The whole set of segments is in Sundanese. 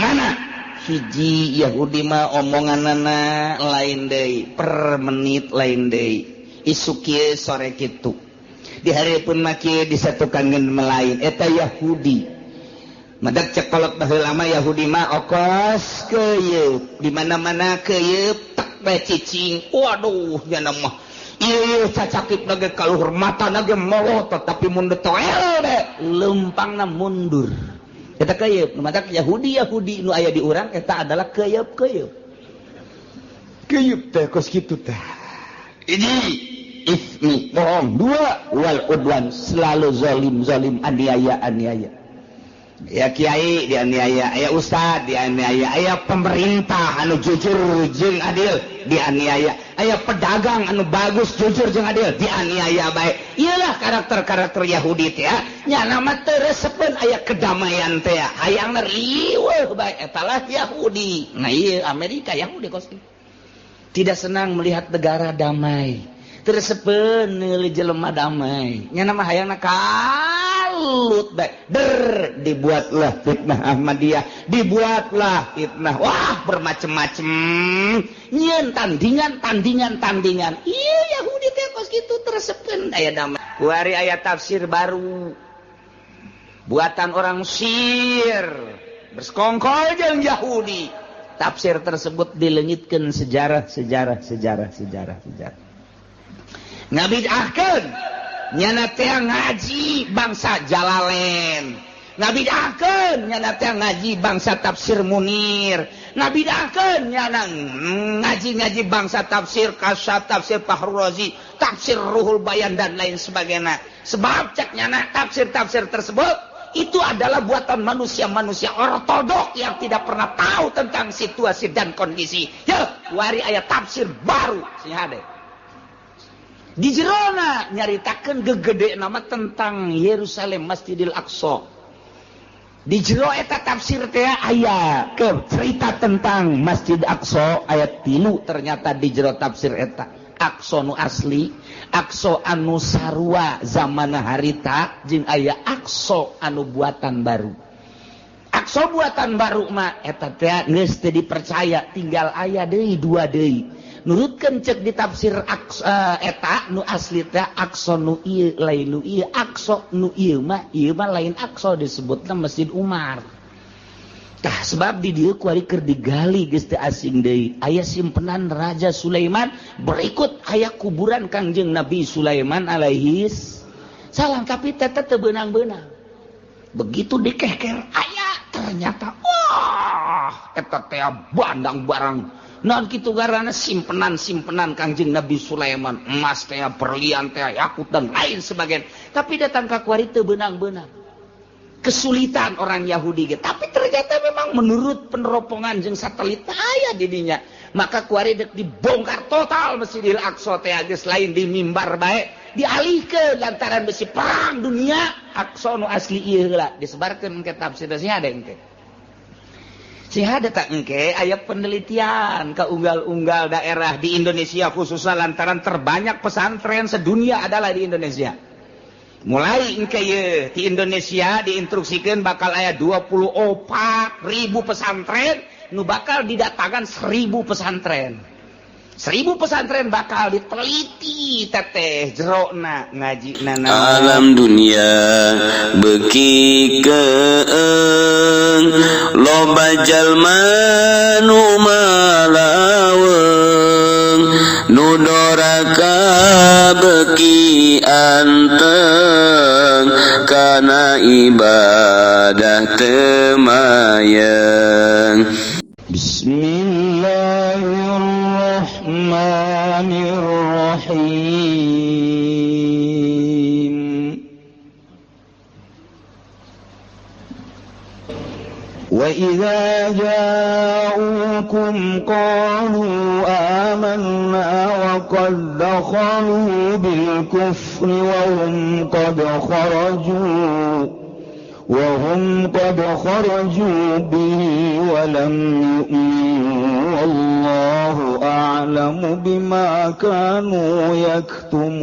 Carana hiji Yahudi mah omonganana lain deui, per menit lain deui. Isuk kieu sore kitu. Di hareupeun mah kieu disatukan ngan melain eta Yahudi. Madak cek kolot baheula mah Yahudi mah okos keuyeup, di mana-mana keuyeup tak bae cicing. Waduh nya mah ieu cacakip nage kaluhur matana ge molotot tapi mun detoel de lempangna mundur. Eta keuyeup, nu matak Yahudi-Yahudi nu aya di urang eta adalah keuyeup-keuyeup. Keuyeup teh kos kitu teh. Ini ismi bohong, dua wal udwan selalu zalim-zalim aniaya-aniaya. Ya kiai dianiaya, aya ustad dianiaya, aya pemerintah anu jujur jeung adil dianiaya, aya pedagang anu bagus jujur jeung adil dianiaya bae. Iyalah karakter-karakter Yahudi teh nya nama teu resepeun aya kedamaian teh, hayangna riweuh bae eta lah Yahudi. Nah ieu Amerika Yahudi kos tidak senang melihat negara damai, teu resepeun neuli jelema damai. Nya nama hayangna kalut bae. Der dibuatlah fitnah Ahmadiyah, dibuatlah fitnah, wah bermacam-macam, nyeun tandingan, tandingan, tandingan. Iya Yahudi teh kos kitu teresepeun aya damai. Kuari aya tafsir baru buatan orang Mesir bersekongkol jeung Yahudi. Tafsir tersebut dilengitkeun sejarah, sejarah, sejarah, sejarah, sejarah. Ngabidahkeun nyana teh ngaji bangsa Jalalain, ngabidahkeun nyana teh ngaji bangsa tafsir Munir, ngabidahkeun nyana ngaji-ngaji bangsa tafsir Kasyaf, tafsir Fahrul Razi, tafsir Ruhul Bayan dan lain sebagainya. Sebab cek nyana tafsir-tafsir tersebut itu adalah buatan manusia-manusia ortodok yang tidak pernah tahu tentang situasi dan kondisi. Ya, wari aya tafsir baru sing hade. Di jerona nyaritakeun gegede nama tentang Yerusalem Masjidil Aqsa. Di jero eta tafsir teh aya ke cerita tentang Masjid Aqsa ayat 3 ternyata di jero tafsir eta Aqsa nu asli, Aqsa anu sarua zaman harita jeung aya Aqsa anu buatan baru. Aqsa buatan baru mah eta teh geus teu dipercaya tinggal aya deui dua deui. Nurutkeun cek di tafsir eta nu asli teh Aqsa nu ieu lain nu ieu, Aqsa nu ieu mah lain Aqsa disebutna Masjid Umar. Tah sebab di dieu kuari keur digali geus teu asing deui. Aya simpenan Raja Sulaiman, berikut aya kuburan Kangjeng Nabi Sulaiman alaihi salam, tapi teteh teu beunang-beunang. Begitu dikeker aya ternyata wah eta teh bandang barang. Naon kitu garana simpenan-simpenan Kangjeng Nabi Sulaiman, emas teh, berlian teh, yakut dan lain sebagainya. Tapi datang ka kuari teu beunang-beunang. Kesulitan orang Yahudi ge. Tapi ternyata memang menurut peneropongan jeung satelit aya di dinya. Maka kuari deuk dibongkar total Masjidil Aqsa teh geus lain di mimbar bae, dialihkeun lantaran besi perang dunia. Aqsa nu asli ieu heula disebarkeun ke tafsir sih ada engke. Sih ada tak engke aya penelitian ke unggal-unggal daerah di Indonesia khususnya lantaran terbanyak pesantren sedunia adalah di Indonesia. Mulai engke ye di Indonesia diinstruksikan bakal aya 24.000 pesantren nu bakal didatangkan 1.000 pesantren. 1.000 pesantren bakal diteliti teteh jerona ngaji nana. Alam dunia beki keeng loba jalma nu malaweng nu doraka beki anteng kana ibadah teu mayeng. Bismillahirrahmanirrahim. Wa idza ja'ukum qalu amanna wa qad dakhalu bil kufri wa hum qad kharaju وهم قد خرجوا به ولم يؤمنوا والله أعلم بما كانوا يكتمون.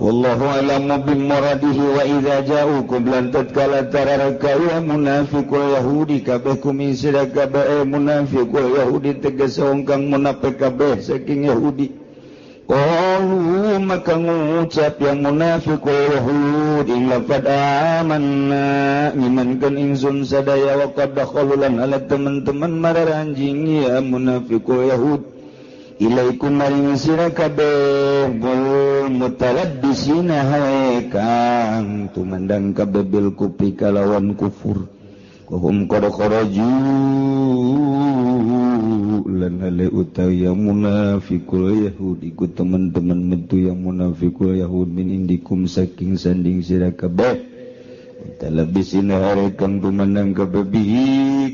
Wallahu a'lamu bimuradihi wa idza ja'ukum lan tatkala tararaka ya munafiqul yahudi kabeh kumisira kabeh munafiqul yahudi tegese wong kang munafik kabeh saking yahudi. Qalu maka ngucap yang munafiqul yahudi laqad amanna ngimankeun ingsun sadaya wa qad dakhalu lan ala teman-teman mararanjing ya munafiqul yahud ilaikum maring sira kabeh wal mutalabbisina hae kang tumandang kabeh bil kufri kalawan kufur wahum qad kharaju lan ale utawi yang munafiqul yahudi ku teman-teman metu yang munafiqul yahud min indikum saking sanding sira kabeh mutalabbisina hae kang tumandang kabeh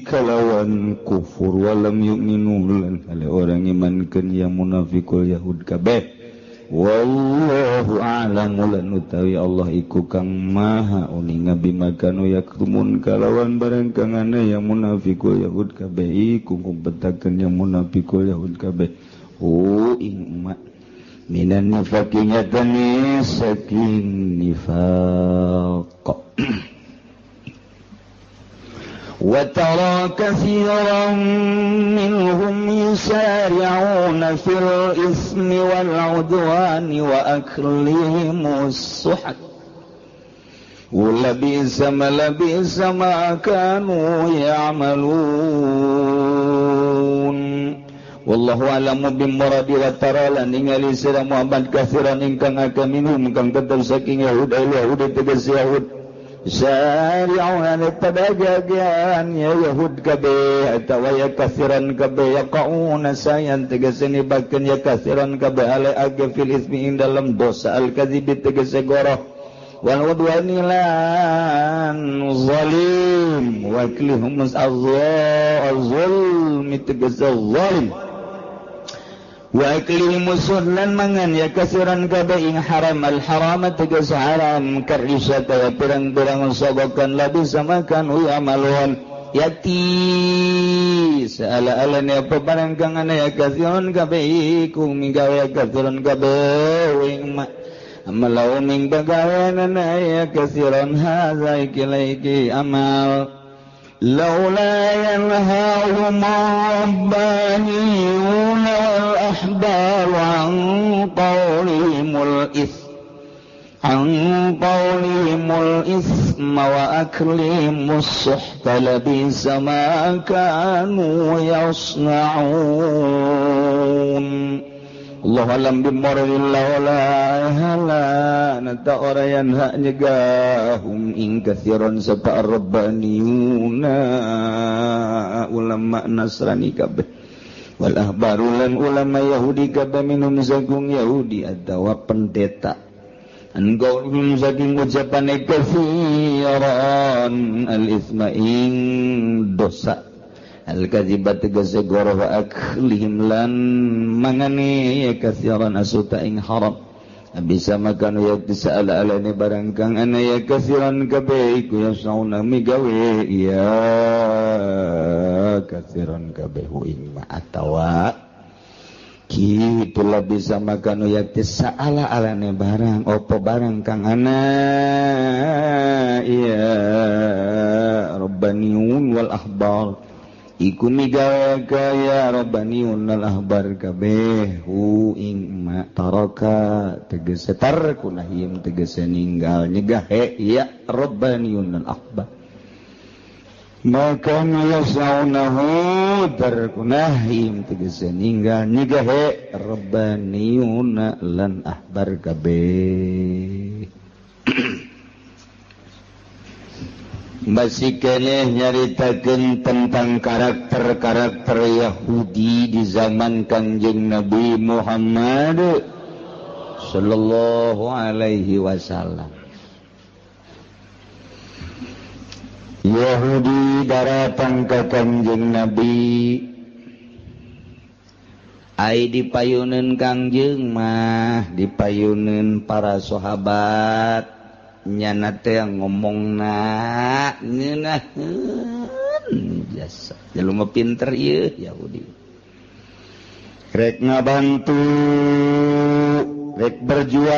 kalawan kufur walam yu'minu lan ale orang imankeun yang munafiqul yahud kabeh. Wallahu a'lamu lan utawi Allah iku kang maha uninga bima kanu yaktumun kalawan barang kang ana yang munafiqul yahud kabeh iku kumpetakeun yang munafiqul yahud kabeh. Oh ing ma minan nifaqi nyatane saking nifaq. وترى كثيرا منهم يسارعون في الإثم والعدوان وأكلهم السحت ولبئس ما كانوا يعملون. Wallahu a'lamu bimuradi wa tara lan ningali sira Muhammad kathiran ingkang akeh minhum kang tetep saking Yahud Yahudi tegas Yahud syari'una padajagan ya Yahud kabeh atawa ya kathiran kabeh yaqauna sayan tegese nibakeun ya kathiran kabeh ale age fil ismi ing dalam dosa al kadzibi tegese goroh wal udwani lan zalim wa aklihum az-zulmi tegese zalim wa aklihim lan mangan ya kasiran kabeh ing haram al haram tegas haram karisata ya pirang-pirang sogokan labi samakan uya maluan yati saala-alane apa barang kang ana ya kasiran kabeh iku migawe ya kasiran kabeh ing ma amalau ming bagaweanana ya kasiran hadza iki iki amal لولا ينهاهم الربانيون والأحبار عن قولهم الإثم وأكلهم السحت لبئس ما كانوا يصنعون. Allah alam bimurrillah la hala nata ora yanha nyegahum ing kathiran sapa rabbaniyuna ulama Nasrani kabeh wal ahbaru lan ulama Yahudi kabeh minum saking Yahudi atawa pendeta engkau saking ucapane kathiran al isma ing dosa al-kadzibat tegese goroh wa aklihim lan mangane ya kathiran asuta ing haram bisa makan ya bisa ala-alane barang kang ana ya kathiran kabeh iku ya sauna migawe ya kathiran kabeh ing ma atawa kitu bisa makan ya bisa ala-alane barang opo barang kang ana ya rabbaniyun wal ahbar iku migawe kaya rabbaniun al ahbar kabeh hu ing ma taraka tegese tarkunahim tegese ninggal nyegah ya rabbaniun al ahbar maka yasaunahu tarkunahim tegese ninggal nyegah rabbaniun lan ahbar kabeh. Masih keneh nyaritakeun tentang karakter-karakter Yahudi di zaman Kangjeng Nabi Muhammad sallallahu alaihi wasallam. Yahudi daratang ka Kangjeng Nabi ai dipayuneun Kangjeng mah dipayuneun para sahabat nyana teh ngomongna ngeunaheun jasa jelema pinter ieu Yahudi rek ngabantu Rek berjuang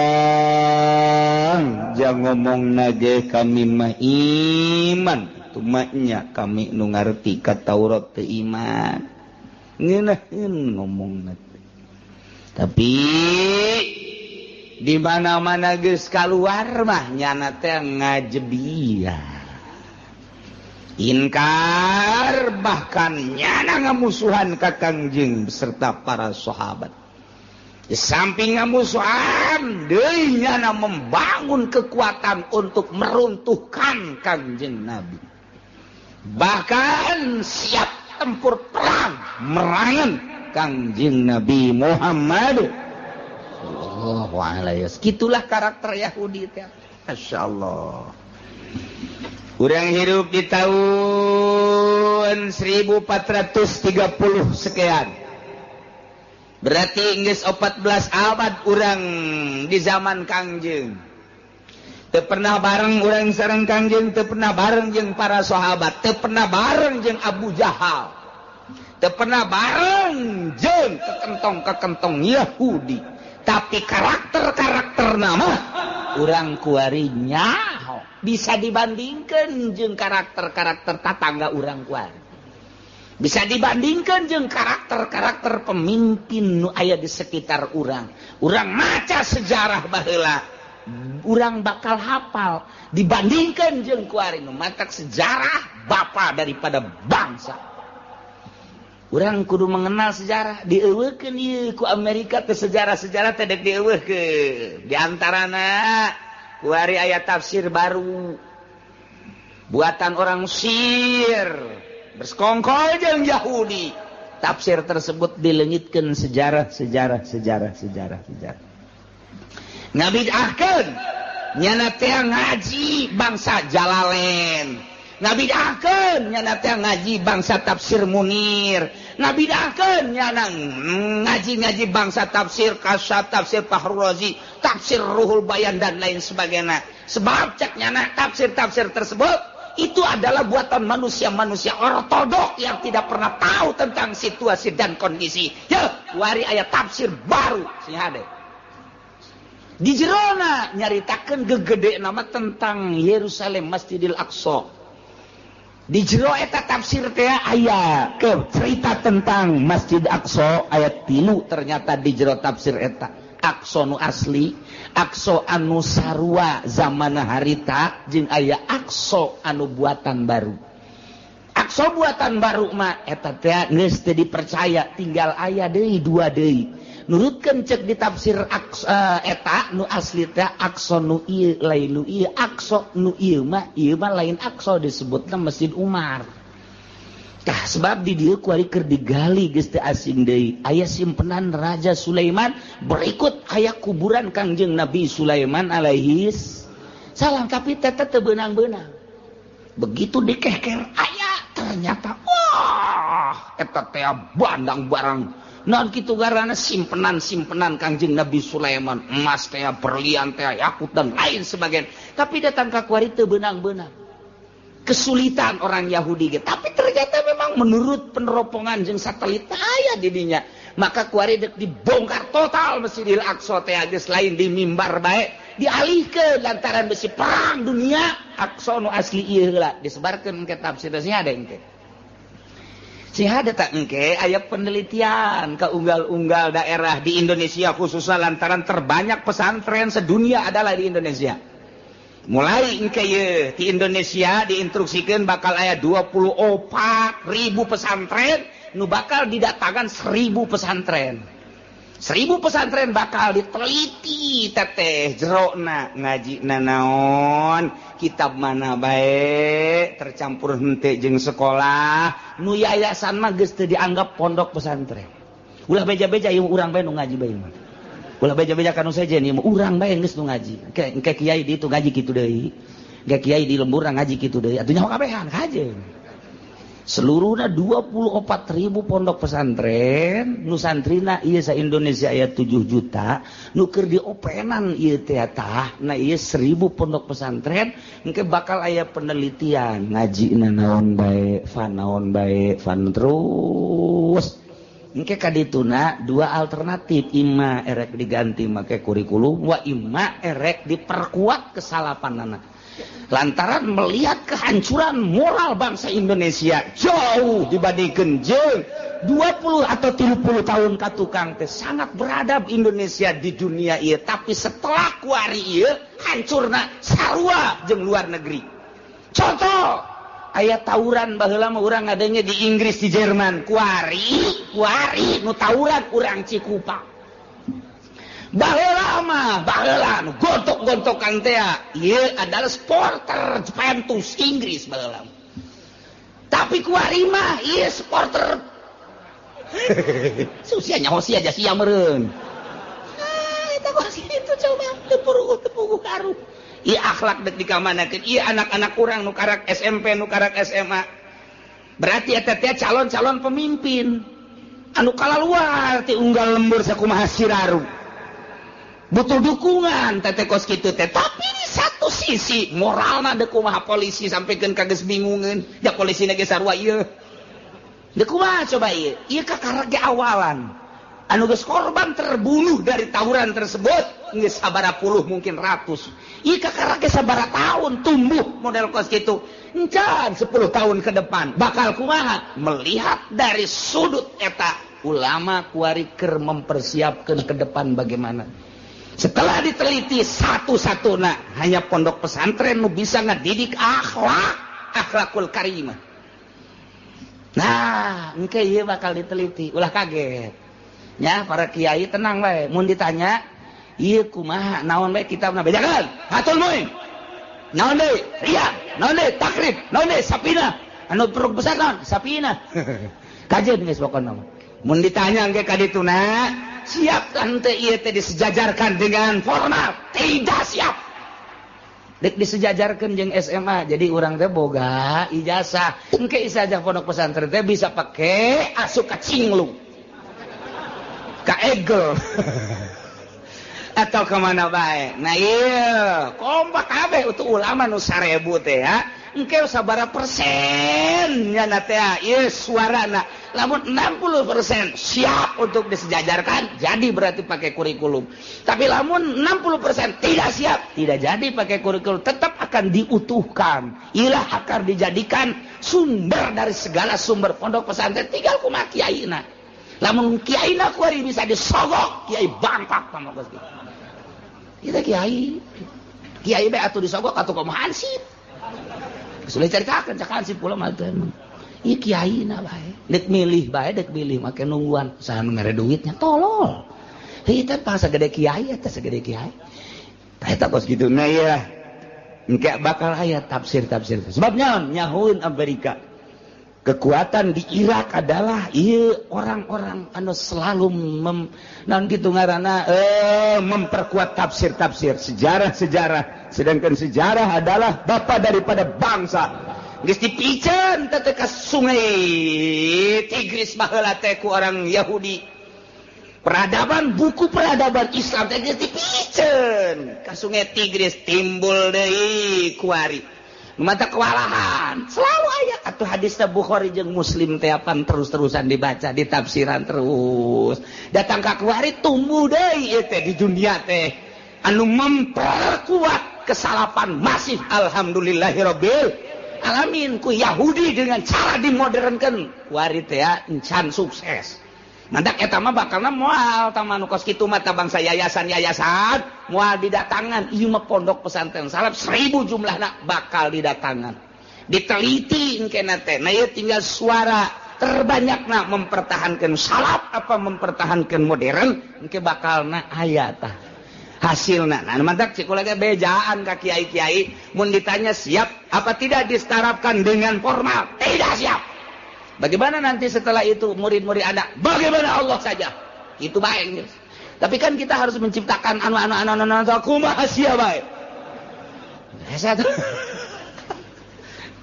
jangan ngomong nage kami mah iman tumanya kami nu ngarti ka Taurat teu iman ngeunaheun ngomongna tapi di mana-mana geus kaluar mah nyana teh ngajebiah inkar bahkan nyana ngamusuhan ka Kangjeng beserta para sahabat. Di samping ngamusuhan deui nyana membangun kekuatan untuk meruntuhkan Kangjeng Nabi. Bahkan siap tempur perang merangan Kangjeng Nabi Muhammad sallallahu alaihi wasallam. Gitulah karakter Yahudi teh. Masyaallah. Urang hidup di tahun 1430 sekian. Berarti geus 14 abad urang di zaman Kangjeng. Teu pernah bareng urang sareng Kangjeng, teu pernah bareng jeung para sahabat, teu pernah bareng jeung Abu Jahal. Teu pernah bareng jeung kekentong-kekentong Yahudi. Tapi karakter-karakter nama urang kuari nyaho bisa dibandingkan jeung karakter-karakter tatangga urang kuari. Bisa dibandingkan jeung karakter-karakter pemimpin nu aya di sekitar urang. Urang maca sejarah baheula, urang bakal hafal dibandingkan jeung kuari nu matak sejarah bapa daripada bangsa. Urang kudu mengenal sejarah, dieuweukeun ieu ku Amerika teh sejarah-sejarah teh dek dieuweukeun. Di antarana kuari aya tafsir baru buatan orang Mesir bersekongkol jeung Yahudi. Tafsir tersebut dileungitkeun sejarah sejarah sejarah sejarah sejarah. Ngabidahkeun nyana teh ngaji bangsa Jalalain. Ngabidahkeun nyana teh ngaji bangsa tafsir Munir. Ngabidahkeun nyana ngaji-ngaji bangsa tafsir Kasyaf, tafsir Fahrul Razi, tafsir Ruhul Bayan dan lain sebagainya. Sebab cek nyana tafsir-tafsir tersebut itu adalah buatan manusia-manusia ortodok yang tidak pernah tahu tentang situasi dan kondisi. Ya, wari aya tafsir baru sing hade. Di jerona nyaritakeun gegede nama tentang Yerusalem Masjidil Aqsa. Di jero eta tafsir teh aya ke cerita tentang Masjid Aqsa ayat 3 ternyata di jero tafsir eta Aqsa nu asli, Aqsa anu sarua zaman harita jeung aya Aqsa anu buatan baru. Aqsa buatan baru mah eta teh geus teu dipercaya tinggal aya deui dua deui. Nurutkeun cek di tafsir Aqsa eta nu asli teh Aqsa nu ieu lain nu ieu, Aqsa nu ieu mah lain Aqsa disebutna Masjid Umar. Tah sebab di dieu kuari keur digali geus teu asing deui. Aya simpenan Raja Sulaiman, berikut aya kuburan Kangjeng Nabi Sulaiman alaihi salam, tapi teh teu beunang-beunang. Begitu dikeker aya ternyata wah eta teh bandang barang. Non kitu garana simpenan-simpenan Kangjeng Nabi Sulaiman, emas teh, berlian teh, yakut dan lain sebagainya. Tapi datang ka kuari teu beunang-beunang. Kesulitan orang Yahudi ge. Tapi ternyata memang menurut peneropongan jeung satelit aya di dinya. Maka kuari dek dibongkar total Masjidil Aqsa teh geus lain di mimbar bae, dialihkeun lantaran besi perang dunia. Aqsa nu asli ieu heula disebarkeun ke tafsir sih ada engke. Sih ada tak engke aya penelitian ke unggal-unggal daerah di Indonesia khususnya lantaran terbanyak pesantren sedunia adalah di Indonesia. Mulai engke ye di Indonesia diinstruksikan bakal aya 24.000 pesantren nu bakal didatangkan 1.000 pesantren. 1.000 pesantren bakal diteliti teteh jerona ngaji nanaon kitab mana bae tercampur henteu jeung sekolah nu yayasan mah geus teu dianggap pondok pesantren. Ulah beja-beja ieu urang bae nu ngaji bae mah. Ulah beja-beja ka nu sejen ieu mah urang bae geus nu ngaji. Engke kiai di itu ngaji kitu deui. Engke kiai di lembur ngaji kitu deui. Atuh nyaho kabehan kajeun. Seluruhna 24.000 pondok pesantren nu santrina ieu sa Indonesia aya 7 juta nu keur diopenan ieu teh tah na ieu 1.000 pondok pesantren engke bakal aya penelitian ngajina naon bae fan naon bae fan terus Engke kadituna dua alternatif, imma erek diganti make kurikulum wa imma erek diperkuat kesalapanana. Lantaran melihat kehancuran moral bangsa Indonesia jauh dibandingkan jeung 20 atau 30 tahun ka tukang teh sangat beradab Indonesia di dunia ieu, tapi setelah kuari ieu hancurna sarua jeung luar negeri. Contoh aya tawuran baheula mah urang ngadenge di Inggris, di Jerman, kuari kuari nu tawuran urang Cikupa. Baheula mah baheula nu gontok-gontokan teh ieu adalah supporter Juventus Inggris baheula. Tapi kuari mah ieu supporter susia nyaho sia sia meureun. Ah eta kos kitu coba teu puruh teu puguh karuh. Ieu akhlak dek dikamanakeun, ieu anak-anak urang nu karak SMP, nu karak SMA. Berarti eta teh calon-calon pemimpin anu kalaluar ti unggal lembur sakumaha siraru. Butuh dukungan teh kos kitu teh, tapi di satu sisi moralna deuk kumaha polisi sampikeun ka geus bingungeun, ja polisina ge sarua ieu. Deuk kumaha coba ieu? Ieu kakara ge awalan. Anu geus korban terbunuh dari tawuran tersebut geus sabaraha puluh mungkin ratus. Ieu kakara ge sabaraha tahun tumbuh model kos kitu. Encan 10 tahun ke depan bakal kumaha? Melihat dari sudut eta ulama kuari keur mempersiapkeun ke depan bagaimana. Setelah diteliti satu-satuna hanya pondok pesantren nu bisa ngadidik akhlak, akhlakul karimah. Nah, engke ieu bakal diteliti, ulah kaget. Ya, para kiai tenang bae, mun ditanya ieu kumaha naon bae kitabna bejakeun? Hatul Muin. Naon deui? Riyad, naon deui? Takrib, naon deui? Sapina. Anu peruk besar naon? Sapina. Kajeun geus pokona mah. Mun ditanya engke ka dituna, siap kan teh ieu teh disejajarkan dengan formal? Tidak siap. Dek disejajarkan jeung SMA, jadi urang teh boga ijazah. Engke ijazah pondok pesantren teh bisa pake asup ka Cinglung, ka Egel, atau kemana bae. Nah iya, kompak kabeh untuk ulama nu 1000 teh ya. Engke sabaraha persen nya teh ieu suarana. Lamun 60% siap untuk disejajarkan, jadi berarti pakai kurikulum. Tapi lamun 60% tidak siap, tidak jadi pakai kurikulum, tetap akan diutuhkan. Ilah akan dijadikan sumber dari segala sumber pondok pesantren, tinggal kumaha kiaina. Lamun kiaina kuari bisa disogok, kiai bangpak sama kos kitu. Kita kiai. Kiai bae atuh disogok atuh kumaha hansip. Sudah caritakeun cak hansip pula mah teh emang. Ieu kiaina bae. Dek milih bae, dek milih make nungguan saha nu mere duitnya tolol. Heuh teh pas sagede kiai eta sagede kiai. Tah eta kos kitu na ieu. Engke bakal aya tafsir-tafsir. Sebab naon nyahueun Amerika. Kekuatan di Irak adalah ieu orang-orang anu selalu naon kitu ngaranna memperkuat tafsir-tafsir, sejarah-sejarah. Sedangkan sejarah adalah bapa daripada bangsa. Geus dipiceun teh ka sungai Tigris baheula teh ku orang Yahudi. Peradaban buku peradaban Islam teh geus dipiceun ka sungai Tigris, timbul deui kuari. Mata kewalahan selalu aya atuh hadisna Bukhari jeung Muslim teh apan terus-terusan dibaca, ditafsiran terus. Datang ka kuari tumbuh deui ieu teh di dunia teh anu memperkuat kesalapan masif. Alhamdulillahirabbil alamin ku Yahudi dengan cara dimodernkeun kuari teh encan sukses. Mantak eta mah bakalna moal tah nu kos kitu mah bangsa yayasan-yayasan moal didatangan. Ieu mah pondok pesantren salaf 1000 jumlahna bakal didatangan. Diteliti engkena teh. Nah ieu tinggal suara terbanyakna mempertahankan salaf apa mempertahankan modern engke bakalna aya tah hasilna. Nah mantak cik kula ge bejaan ka kiai-kiai mun ditanya siap apa tidak disetarapkan dengan formal? Tidak siap. Bagaimana nanti setelah itu murid-murid Anda? Bagaimana Allah saja? Itu baik. Tapi kan kita harus menciptakan anu kumaha sia bae.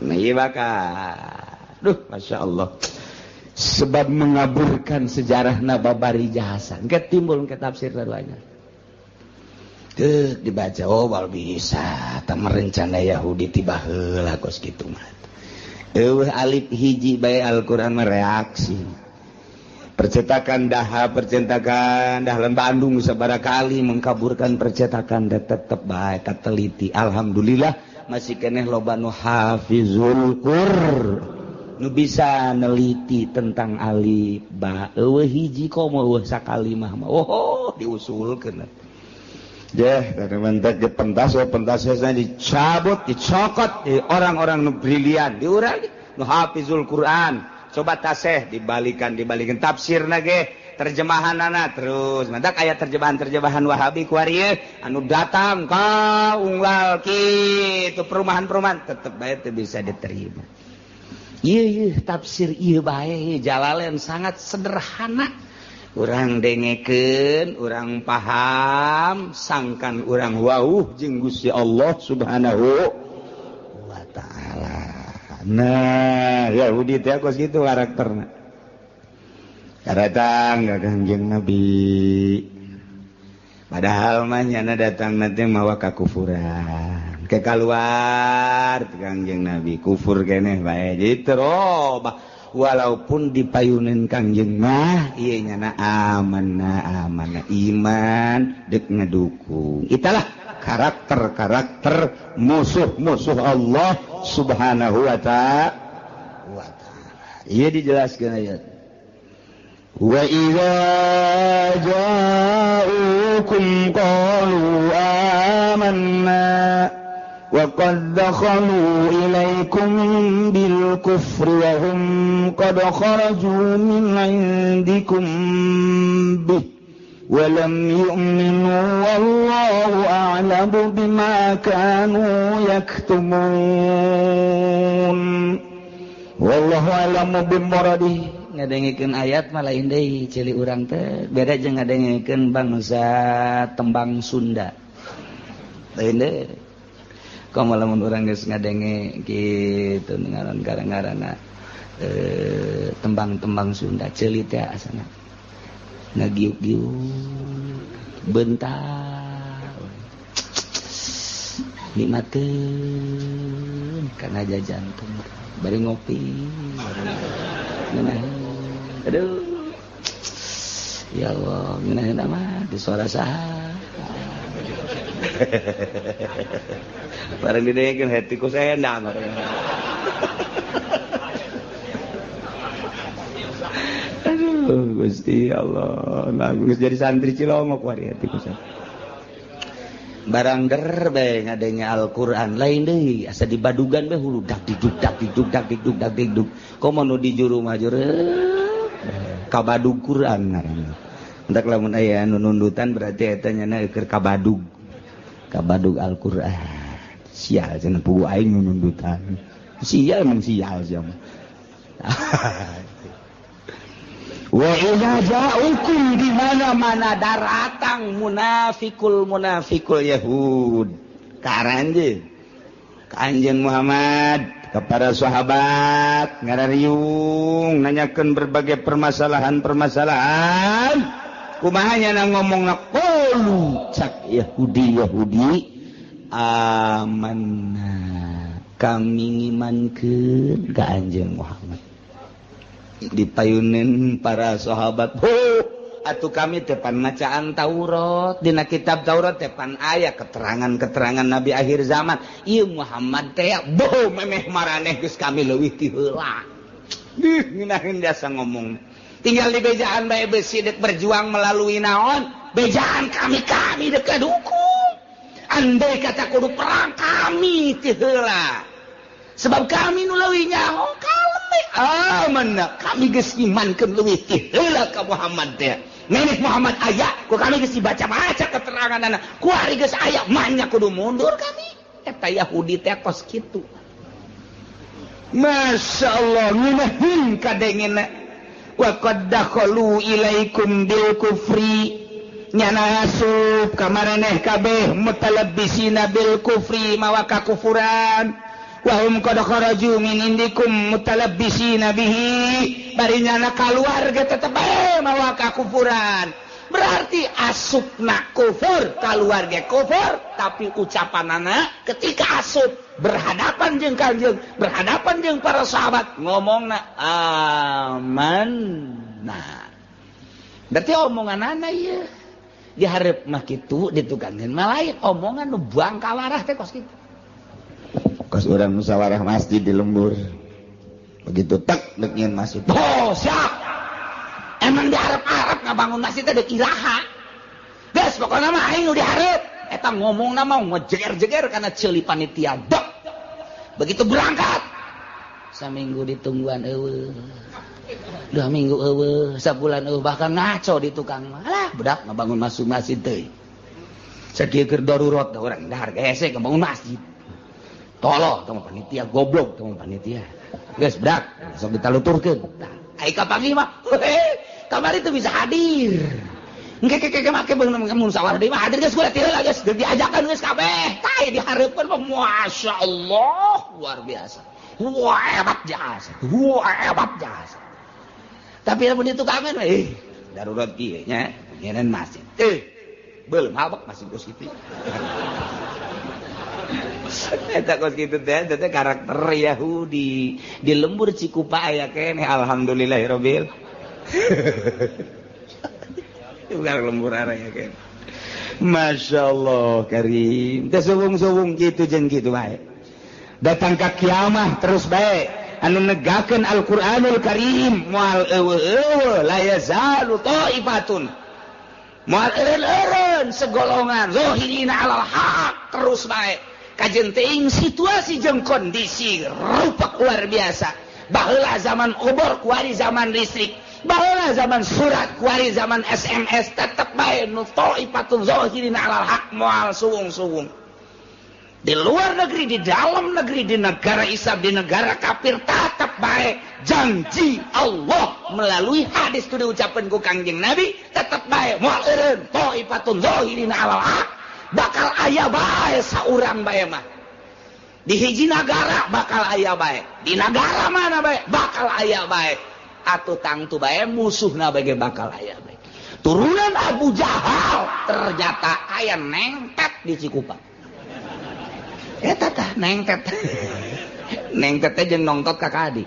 Nah, iya bakal. Duh, Masya Allah. Sebab mengaburkan sejarah nababari jasa. Engke timbul ke tafsir keduanya. Tuh dibaca, oh wal bisa. Ta merencana Yahudi tiba heula kos kitu mah. Eueuh alif hiji bae Al-Qur'an mereaksi. Percetakan daha, percetakan dahlan Bandung sabaraha kali mengkaburkan percetakan dan tetep bae kateliti. Alhamdulillah masih keneh loba nu hafizul Qur nu bisa neliti tentang alif ba eueuh hiji komo eueuh sakalimah mah. Oh, diusulkeun. Deh, mentek di pentas, pentasnya dicabut, dicokot di orang-orang nu brilian, diurang nu hafizul Quran. Coba taseh dibalikan, dibalikan tafsirna ge, terjemahanana terus. Mantak aya terjemahan-terjemahan Wahabi kuari anu datang ka unggal kitu perumahan-perumahan tetep bae teu bisa diterima. Ieu ieu tafsir ieu bae Jalalain sangat sederhana. Urang dengekeun, urang paham, sangkan urang wauh jeung Gusti Allah Subhanahu wa taala. Nah, Yahudi teh kos kitu karakterna. Datang ka Kangjeng Nabi. Padahal mah nyana datang nanti mawa kakufuran. Ke kaluar Kangjeng Nabi kufur keneh bae. Jadi terobah walaupun dipayunin Kangjeng mah ieu nyana amanah amanah iman dek ngedukung. Italah karakter-karakter musuh-musuh Allah Subhanahu wa ta'ala. Ieu dijelaskeun ayat. Wa idza ja'ukum qalu amanna wa qad dakhalu ilaikum bil kufri wa hum qad kharaju min 'indikum bih wa lam yu'minu wallahu a'lamu bima kanu yaktumun. Wallahu a'lamu bimuradihi. Ngadengikeun ayat mah lain deui ceuli urang teh beda jeung ngadengikeun bangsa tembang Sunda. Lain deui. Komo lamun urang geus ngadenge kitu ngaran ngaranna tembang-tembang Sunda ceuli teh asana ngagiuk-giuk bentar nikmateun kana jajantung bari ngopi ngeunaheun. Aduh ya Allah ngeunaheun amat di suara saha bareng didengekeun hati ku sendang. Aduh Gusti Allah, nah geus jadi santri Cilongok wari hati ku sendang. Barang der bae ngadenge Al-Qur'an lain deui asa dibadugan bae hulu dak diduk dak diduk dak diduk dak diduk. Komo nu di juru mah juru kabadug Qur'an ngaranna. Entak lamun aya nu nundutan berarti eta nyana keur kabadug. Kabadug Al-Qur'an. Sial cenah pugu aing nu nundutan. Sial emang sial sia mah. Wa idza ja'ukum di mana-mana daratang munafikul munafikul Yahud. Ka aranjeun. Ka Anjeun Muhammad kepada sahabat ngarariung nanyakeun berbagai permasalahan-permasalahan. Kumaha nya ngomongna qulu cak Yahudi Yahudi amanna kami ngimankeun ka Anjeun Muhammad. Dipayunin para sahabat, atuh kami depan macaan Taurat, dina kitab Taurat depan aya keterangan-keterangan Nabi akhir zaman. Ieu Muhammad teh boh memeh maraneh geus kami leuwih ti heula. Ih ngeunaheun jasa ngomong. Tinggal di bejaan bae besi dek berjuang melalui naon? Bejaan kami kami dek dukung. Andai kata kudu perang kami ti heula. Sebab kami nu leuwih nyaho amanah kami geus imankeun leuwih ti heula ka Muhammad teh. Nenek Muhammad aya, ku kami geus dibaca-baca keteranganana. Kuari geus aya manya kudu mundur kami. Eta Yahudi teh kos kitu. Masya Allah ngeunaheun kadengena. Wa qad dakhalu ilaikum bil kufri. Nyana asup ka maraneh kabeh mutalabbisina bil kufri mawa kakufuran. Wahum qad kharaju min indikum mutalabbisina bihi bari nyana kaluar ge tetep bae mawa kakufuran. Berarti asupna kufur kaluar ge kufur, tapi ucapanana ketika asup berhadapan jeung Kangjeng, berhadapan jeung para sahabat ngomongna amanna. Berarti omongan anak ieu dihareup mah kitu ditukangkeun mah lain omongan nu bangkawarah teh kos kitu. Kos urang musyawarah masjid di lembur. Begitu tek deuk nyieun masjid. Oh, siap. Emang dihareup-hareup ngabangun masjid teh deuk iraha. Geus pokona mah aing nu dihareup. Eta ngomongna mah ngejeger-jeger kana ceuli panitia. Dek. Begitu berangkat saminggu ditungguan eueuh. 2 minggu eueuh, sabulan eueuh, bahkan ngaco di tukang mah. Alah, budak ngabangun masuk masjid teuing. Sakieu keur darurat da urang dahar hese ngabangun masjid. Tolong tong panitia goblok tong panitia. Geus budak, sok ditaluturkeun. Tah, ai kapanggih mah, kamari teu bisa hadir. Engke ke make beunang musyawarah deui mah hadir geus kula teu heula geus diajakan geus kabeh. Tah dihareupeun mah masyaallah luar biasa. Wah hebat jasa. Wah hebat jasa. Tapi lamun ditukangan darurat kieu nya nyeun masjid. Belum habak masih kos kitu. Eta kos kitu teh teh karakter Yahudi di lembur Cikupa aya keneh alhamdulillahirabbil. Bukan lembur aya keneh. Masyaallah karim. Teh suwung-suwung kitu jeung kitu bae. Datang ka kiamah terus bae. Anu negakeun Al-Qur'anul Karim moal eueuh la yazalu ta'ifatun moal eureun segolongan zahirina alal haq terus bae kajen teuing situasi jeung kondisi rupak luar biasa. Baheula zaman obor kuari zaman listrik, baheula zaman surat kuari zaman SMS, tetep bae nu ta'ifatun zahirina alal haq moal suwung-suwung. Di luar negeri, di dalam negeri, di negara Islam, di negara kafir, tetap baik. Janji Allah melalui hadis itu diucapkan ku Kangjeng Nabi, tetap baik. Moal eureun ta'ifatun zahirina alal haq, bakal aya bae saurang bae mah. Di hiji nagara bakal aya bae, di nagara mana bae bakal aya bae. Atuh tangtu bae musuhna bae bakal aya bae. Turunan Abu Jahal ternyata aya nengtet di Cikupa. Eta tah nengtet. Nengtet teh jeung nongtot ka kadi.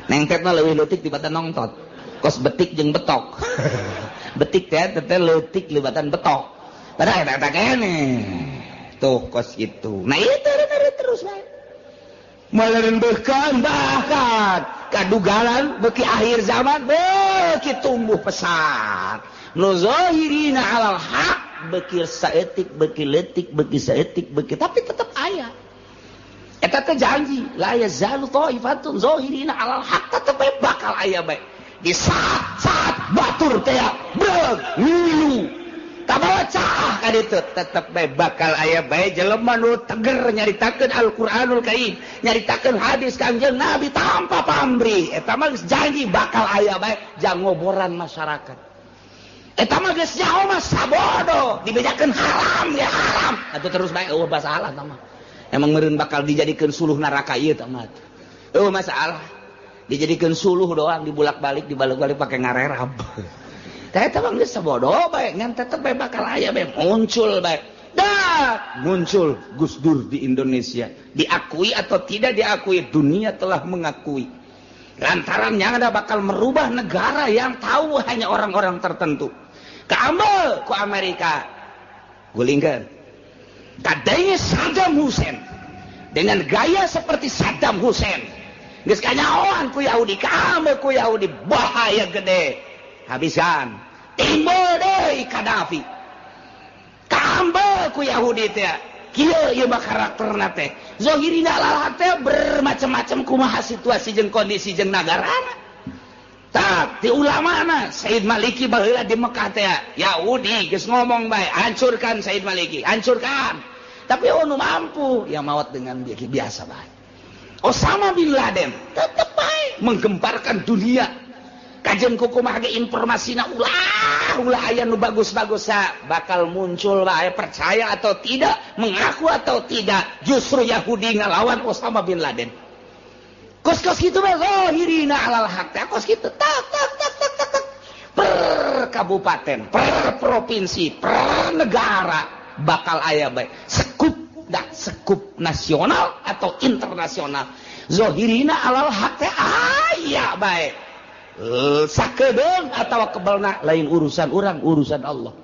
Nengtet mah leuwih leutik dibatan nongtot. Kos betik jeung betok. Betik teh teh leutik libatan betok. Padahal eta keneh. Tuh kos kitu. Nah ieu teh terus bae. Meureun beukeun bahkan kadugalan beuki akhir zaman beuki tumbuh pesat. Nu zahirina alal haq beuki saeutik beuki leutik beuki saeutik beuki tapi tetep aya. Eta teh janji la yazalu ta'ifatun zahirina alal haq tetep bae bakal aya bae. Di saat-saat batur teh beug ngilu kabawa caah ka ditu tetep bae bakal aya bae jelema nu teger nyaritakeun Al-Qur'anul Karim, nyaritakeun hadis Kangjeng Nabi tanpa pamrih. Eta mah geus janji bakal aya bae jang ngoboran masyarakat. Eta mah geus nyaho mah sabodo dibejakeun haram ya haram. Atuh terus bae eueuh masalah eta mah. Emang meureun bakal dijadikeun suluh neraka ieu tah mah. Eueuh masalah. Dijadikeun suluh doang dibulak-balik dibalik-balik pake ngarerab. Tah eta mah geus sabodo bae ngan tetep bae bakal aya bae muncul bae. Dah muncul Gus Dur di Indonesia. Diakui atau tidak diakui dunia telah mengakui. Lantaran yang ada bakal merubah negara yang tahu hanya orang-orang tertentu. Kaamel ku Amerika gulingkeun. Kadenge Saddam Hussein dengan gaya seperti Saddam Hussein. Geus kanyahoan ku Yahudi, kaamel ku Yahudi bahaya gede. Habisan. Timbul deui Gaddafi. Kaamel ku Yahudi teh. Kieu ieu mah karakterna teh. Zahirina alal haq teh bermacam-macam kumaha situasi jeung kondisi jeung nagarana. Tak di ulamana Said Maliki baheula di Mekah teh Yahudi geus ngomong bae hancurkan Said Maliki, hancurkan. Tapi nu mampu ya maot dengan biasa bae. Osama bin Laden tetep bae menggemparkan dunia. Kajen kumaha ge informasina ulah ulah aya nu bagus-bagus bakal muncul bae percaya atau tidak, mengaku atau tidak, justru Yahudi ngalawan Osama bin Laden. Kos-kos kitu bae zahirina alal haq teh kos kitu tak tak tak tak tak tak per kabupaten, per provinsi, per negara bakal aya bae sekup dah sekup nasional atau internasional. Zahirina alal haq teh aya bae. Sakedeung atawa kebelna lain urusan urang, urusan Allah.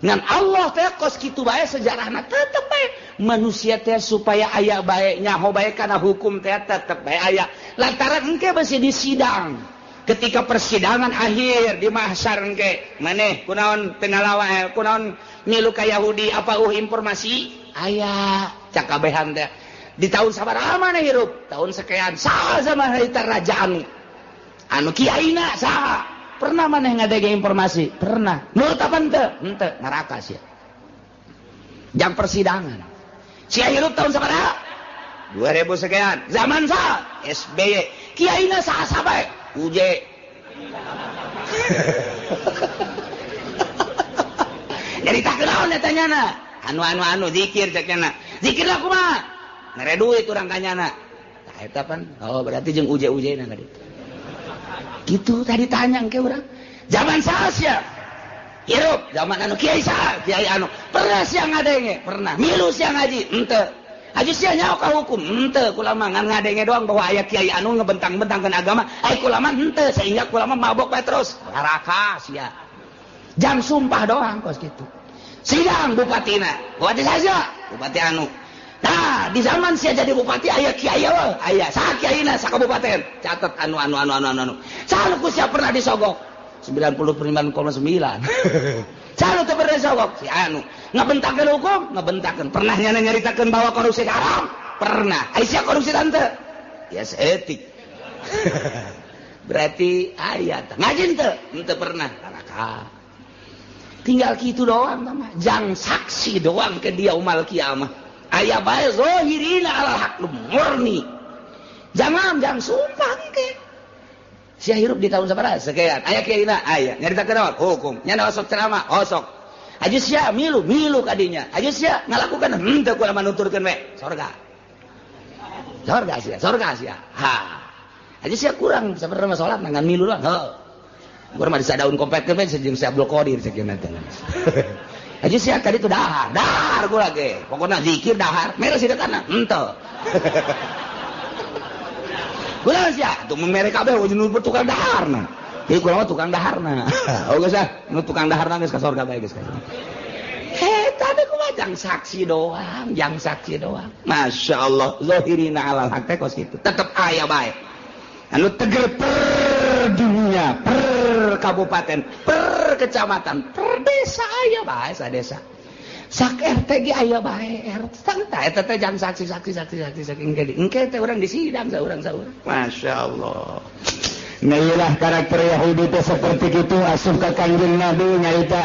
Ngan Allah teh kos kitu bae sejarahna tetep bae manusia teh supaya aya bae nyaho bae kana hukum teh tetep bae aya. Lantaran engke besi di sidang. Ketika persidangan akhir di mahsyar engke maneh kunaon teu ngalawa kunaon milu ka Yahudi apa informasi aya cakabehan teh di tahun sabaraha maneh hirup tahun sekian saha zaman harita raja anu anu kiaina saha pernah maneh ngadege informasi pernah nurut apa henteu henteu neraka sia jang persidangan sia hirup tahun sabaraha 2000 sekian zaman saha SBY kiaina saha sabae UJ jadi tak kenaon eta nyana anu zikir cek nyana zikir lah kumaha mere duit urang ka nyana tah eta pan oh berarti jeung UJ na tadi gitu tadi tanya engke urang zaman saha sia hirup zaman anu kiai saha kiai anu pernah sia ngadenge pernah milu sia ngaji henteu aja sia nyaho ka hukum henteu kulama ngan ngadenge doang bahwa aya kiai anu ngebentang-bentangkeun agama ai kulama henteu sehingga kulama mabok bae terus neraka sia jang sumpah doang kos kitu sidang bupatina bupati saja bupati anu nah di zaman sia jadi bupati aya kiai eueuh aya saha kiaina sakabupaten catet anu saha nu ku sia pernah disogok 99,9 saha nu teu pernah disogok si anu ngebentakeun hukum ngebentakeun pernah nyana nyaritakeun bahwa korupsi haram pernah ai sia korupsi tante ya seetik berarti aya teh ngaji teu henteu pernah neraka tinggal kitu doang mah jang saksi doang ke dia umal kiamah aya bae zahirina alal haq murni jangan jang sumpah engke sia hirup di tahun sabaraha sekian aya kiaina aya nyaritakeun naon hukum nya osok ceramah osok aja sia milu kadinya aja sia ngalakukan henteu kumaha nuturkeun we sorga sia ha aja sia kurang sabarna salat ngan milu doang heuh urang mah disadaun kompetkeun we jeung si Abdul Qadir sakieu teh aja sia tadi tuh dahar gua lagi pokoknya zikir dahar mere sia kana henteu gua sia tuh mere kabeh nu tukang daharna jadi kurang mah tukang daharna oh geus ah nu tukang daharna geus ka sorga bae geus eta teh kumaha jang saksi doang masyaallah zahirina alal haq teh kos kitu tetep aya bae anu teger per dunia per kabupaten per kecamatan per desa aya bae sadesa sak RT ge aya bae RT tah eta teh jang saksi engke teh urang disidang saurang masyaallah. Nah iyalah karakter Yahudi teh seperti itu asup ka Kangjeng Nabi nyaita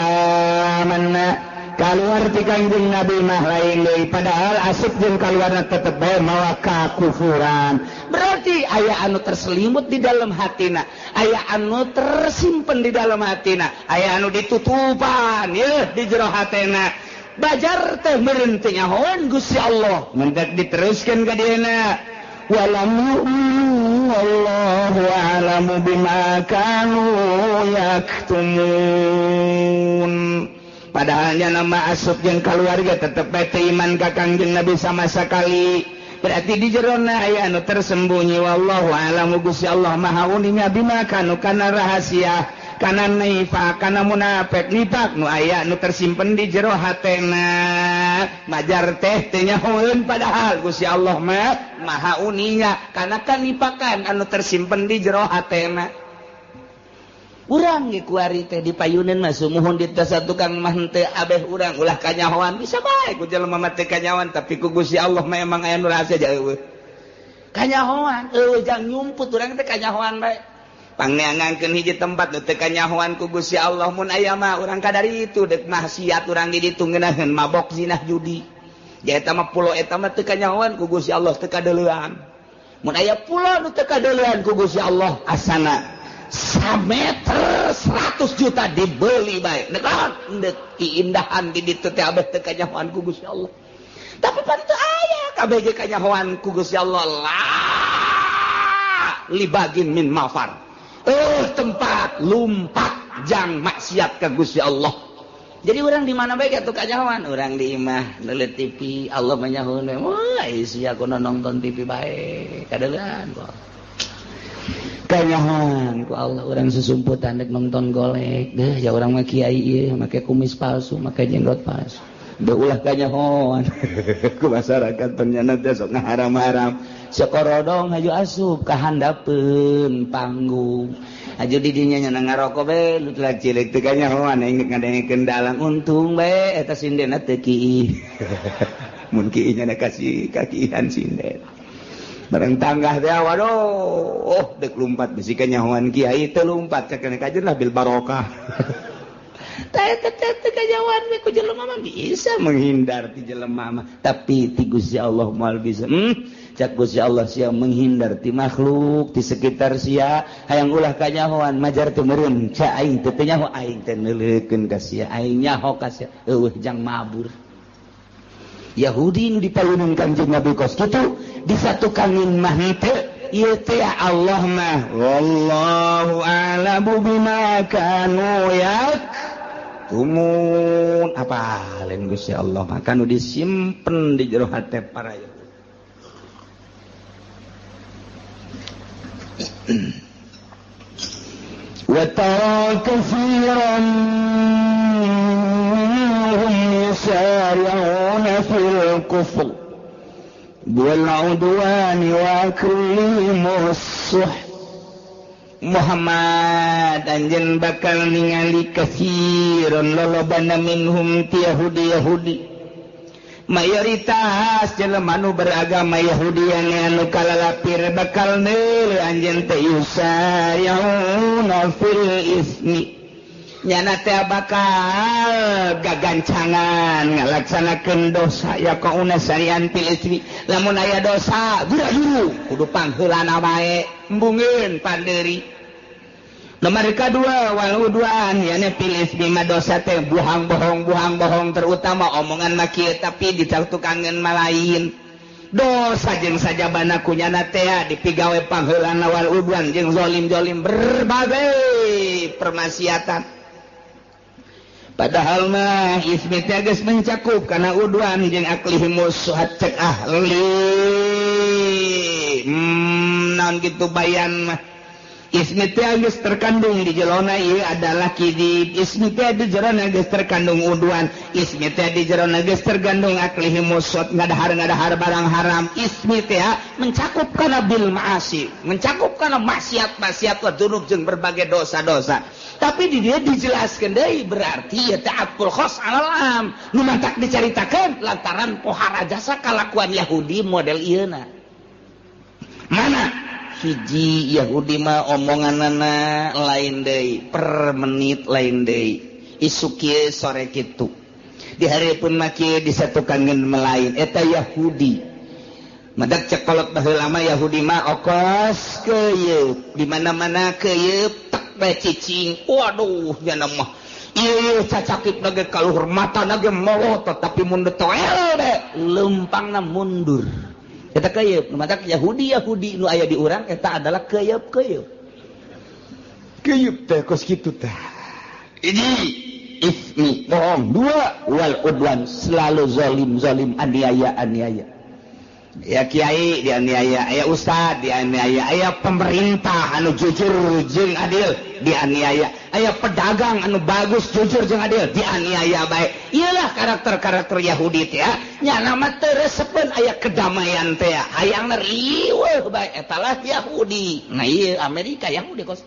amanna kaluar ti Kangjeng Nabi mah lain deui padahal asup jeung kaluarna tetep bae mawa kakufuran. Berarti aya anu terselimut di dalam hatina, aya anu tersimpen di dalam hatina, aya anu ditutupan yeuh di jero hatena. Bajar teh meureun teh nyahoan Gusti Allah mendak diteruskeun ka dieuna. Walam yu'minu wallahu a'lamu bima kanu yaktumun. Padahalnya nama asup jeung kaluarga tetep bae teu iman ka Kangjeng Nabi sama sekali. Berarti di jerona aya anu tersembunyi wallahu a'lamu Gusti Allah maha uninga bima kanu kana rahasia kana nifaq kana munafik nifaq nu aya nu tersimpen di jero hatena majar teh teu nyahoeun padahal Gusti Allah mah maha uninga kana kanipakan anu tersimpen di jero hatena. Urang ge kuari teh dipayuneun mah sumuhun di tukang mah henteu abeh urang ulah kanyahoan bisa bae ku jelema mah teu kanyahoan tapi ku Gusti Allah mah emang aya nu rahasia jauh kanyahoan eueuh jang nyumput urang teh kanyahoan bae pangneangankeun hiji tempat nu teu kanyahoan ku Gusti Allah mun aya mah urang kadari itu deuk maksiat urang di ditu ngeunaheun mabok zinah judi ja eta mah pulo eta mah teu kanyahoan ku Gusti Allah teu kadeulean mun aya pulo nu teu kadeulean ku Gusti Allah asana sameter 100 juta dibeli bae nek naon keindahan di ditu teh abeh teu kanyahoan ku Gusti Allah tapi pan teu aya kabeh ge kanyahoan ku Gusti Allah la libagin min mafar tempat lumpat jang maksiat ka Gusti Allah. Jadi orang di mana bae atuh kanyahoan urang di imah neuleut TV Allah manyahoeun wah sia kuno nonton TV bae kadeulean kok. Kanyahan ku Allah urang susumputan dek nonton golek deh ya urang mah kiai ieu make kumis palsu make jenggot palsu. Deuh ulah kanyahoan ku masyarakat ternyata teh sok ngaharam-haram. Sekorodong haju asup ka handapeun panggung. Haju di dinya nya ngarokok bae lu telah cilik teu kanyahoan aing ngadengekeun dalang untung bae eta sindena teu kiih. Mun kiih nya kasih kakihan sinden. Bareng tanggah teh waduh oh dek lumpat bisi kanyahoan kiai teu lumpat cek kajen lah bil barokah. Teh teh teh kanyahoan we ku jelema mah bisa menghindar ti jelema mah tapi ti Gusti Allah moal bisa. Cak Gusti Allah sia menghindar ti makhluk ti sekitar sia hayang ulah kanyahoan majar teu meureun ca aing teu nyaho aing teh neuleukeun ka sia aing nyaho ka sia eueuh jang mabur. Yahudi nu dipayunun Kanjeng Nabi kos kitu disatukanin mah henteu ieu teh Allah mah wallahu a'lamu bima kanu yaktumun apa lain Gusti Allah mah kanu disimpen di jero hate para Yahudi. Wa tara katsiran minhum yusari'una fil kufr wal 'udwani wa aklihim as-suh. Muhammad anjeun bakal ningali katsiran lolobana minhum ti Yahudi Yahudi mayoritas jelema nu beragama Yahudi anu kalalapir bakal neuleuh anjeun teh yusari'una fil ismi nyana teh bakal gagancangan ngalaksanakeun dosa yaqauna sarian fil ismi lamun aya dosa gura-guru kudu pangheulana bae embungeun pandeuri. Nomor kedua wal udwan yana fil ismi mah dosa teh buhang bohong terutama omongan mah kieu tapi ditukangeun mah lain. Dosa jeung sajabana ku nyana teh dipigawe pangheulana wal udwan jeung zalim-zalim berbagai permaksiatan. Padahal mah ismi teh geus mencakup kana udwan jeung aklihimus suhat cek ahli. Naon kitu bayan mah ismi teh geus terkandung di jerona ieu adalah kidib. Ismi teh di jerona geus terkandung udwan. Ismi teh di jerona geus terkandung aklihimus suhat ngadahar-ngadahar barang haram. Ismi teh mencakup kana bil ma'asi, mencakup kana maksiat-maksiat wa dzunub jeung berbagai dosa-dosa. Tapi di dia dijelaskan deui berarti ya ta'atul khos alal am. Nu matak dicaritakeun lantaran pohara jasa kalakuan Yahudi model ieuna. Mana? Hiji Yahudi mah omonganana lain deui, per menit lain deui. Isuk kieu sore kitu. Di hareupeun mah kieu disatukankeun melain eta Yahudi. Madak cek kolot baheula mah Yahudi mah okos keuyeup, di mana-mana keuyeup tek bae cicing. Waduh nya mah ieu cacakip nage kaluhur matana ge molotot tapi mun toel de leumpangna mundur. Eta keuyeup, matak Yahudi Yahudi nu aya di urang eta adalah keuyeup keuyeup. Keuyeup teh kos kitu teh. Ini ismi bohong, dua wal udwan selalu zalim zalim aniaya aniaya. Ya kiai dianiaya, ya ustad dianiaya, ya pemerintah anu jujur jeung adil dianiaya, aya pedagang anu bagus jujur jeung adil dianiaya bae. Iyalah karakter-karakter Yahudi teh nya nama teu resepeun aya kedamaian teh, hayangna riweuh bae eta lah Yahudi. Nah ieu Amerika Yahudi kos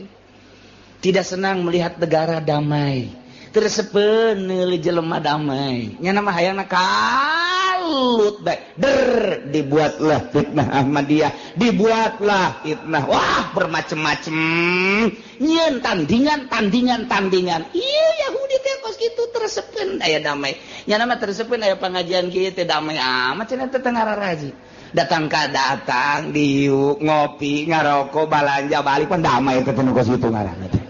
tidak senang melihat negara damai, teu resepeun neuli jelema damai. Nya nama hayangna kalut bae. Der dibuatlah fitnah Ahmadiyah, dibuatlah fitnah wah bermacam-macam nyeun tandingan tandingan tandingan. Ieu Yahudi teh kos kitu teu resepeun aya damai. Nya nama teu resepeun aya pangajian kieu teh damai amat cenah teh teu ngararaji. Datang ka datang diuk ngopi ngaroko balanja balik pan damai teh nu kos kitu ngaranna teh.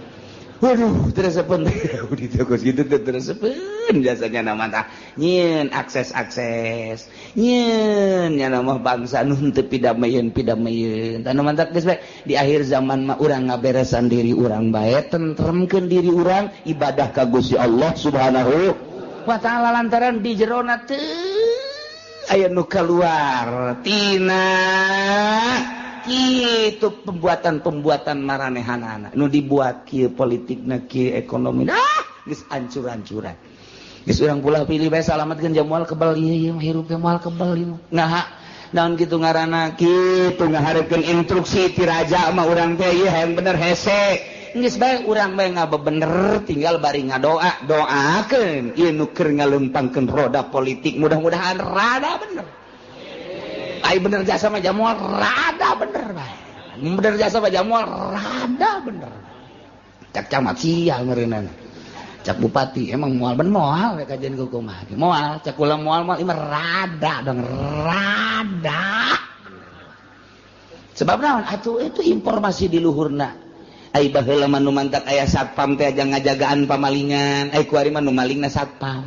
Waduh, teu resepeun Yahudi teh kos kitu teh teu resepeun biasanya nama tah nyieun akses-akses nyieun nya nama bangsa nu henteu pidamayeun tah nu mantak geus bae di akhir zaman mah urang ngaberesan diri urang bae tentremkeun diri urang ibadah ka Gusti Allah Subhanahu wa taala lantaran di jerona teu aya nu kaluar tina Kitu pembuatan-pembuatan maranehanana nu dibuat kieu politikna kieu ekonomi geus ancur-ancuran. Geus urang pula pilih bae salamatkeun jam moal kebal ieu hirup teh moal kebal ieu. Nah, naon kitu ngaranna kitu ngaharepkeun instruksi ti raja mah urang teh ieu hayang bener hese. Geus bae urang bae ngabebener tinggal bari ngadoa, doakeun ieu nu keur ngalempangkeun roda politik mudah-mudahan rada bener. Ai bener jasa mah jamual rada bener bae. Bener jasa mah jamual rada bener. Cak camat sia meureunana. Cak bupati emang moal ben moal we kajian kumaha. Moal cak kula moal moal ieu rada dong rada. Sebab naon atuh itu informasi di luhurna. Ai baheula mah nu mantak aya satpam teh aja ngajagaan pamalingan, ai kuari mah nu malingna satpam.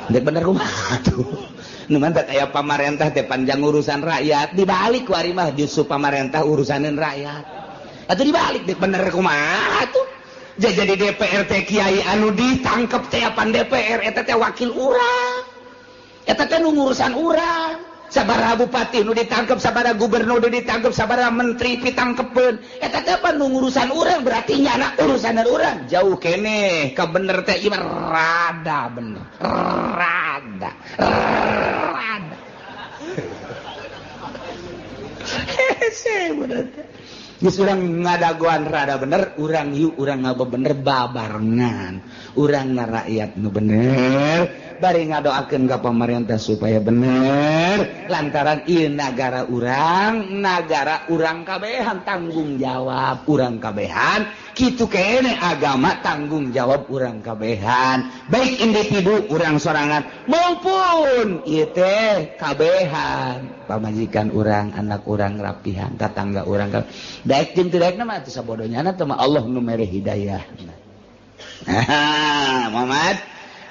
Dek bener kumaha atuh. Nu mantak aya pamarentah teh panjang urusan rakyat, dibalik kuari mah justru pamarentah urusaneun rakyat. Atuh dibalik dek bener kumaha atuh. Jadi DPR teh kiai anu ditangkep teh apan DPR eta teh wakil urang. Eta teh nu ngurusan urang. Sabaraha bupati nu ditangkep, sabaraha gubernur nu ditangkep, sabaraha menteri pitangkepeun. Eta teh pan nu ngurusan urang berarti nyana urusanan urang. Jauh keneh ka bener teh ieu rada bener. Rada. Rada. Hese bener teh. Geus urang ngadagoan rada bener, urang yuk urang ngabebener babarengan. Urang na rakyat nu bener, bari ngadoakeun ka pamarentah supaya bener, lantaran ieu nagara urang kabehan tanggung jawab urang kabehan, kitu keneh agama tanggung jawab urang kabehan, baik individu urang sorangan maupun ieu teh kabehan. Pamajikan urang, anak urang rapihan, tatangga urang daek jeung teu daekna mah atuh sabodonya teh mah Allah nu mere hidayah. Nah, Muhammad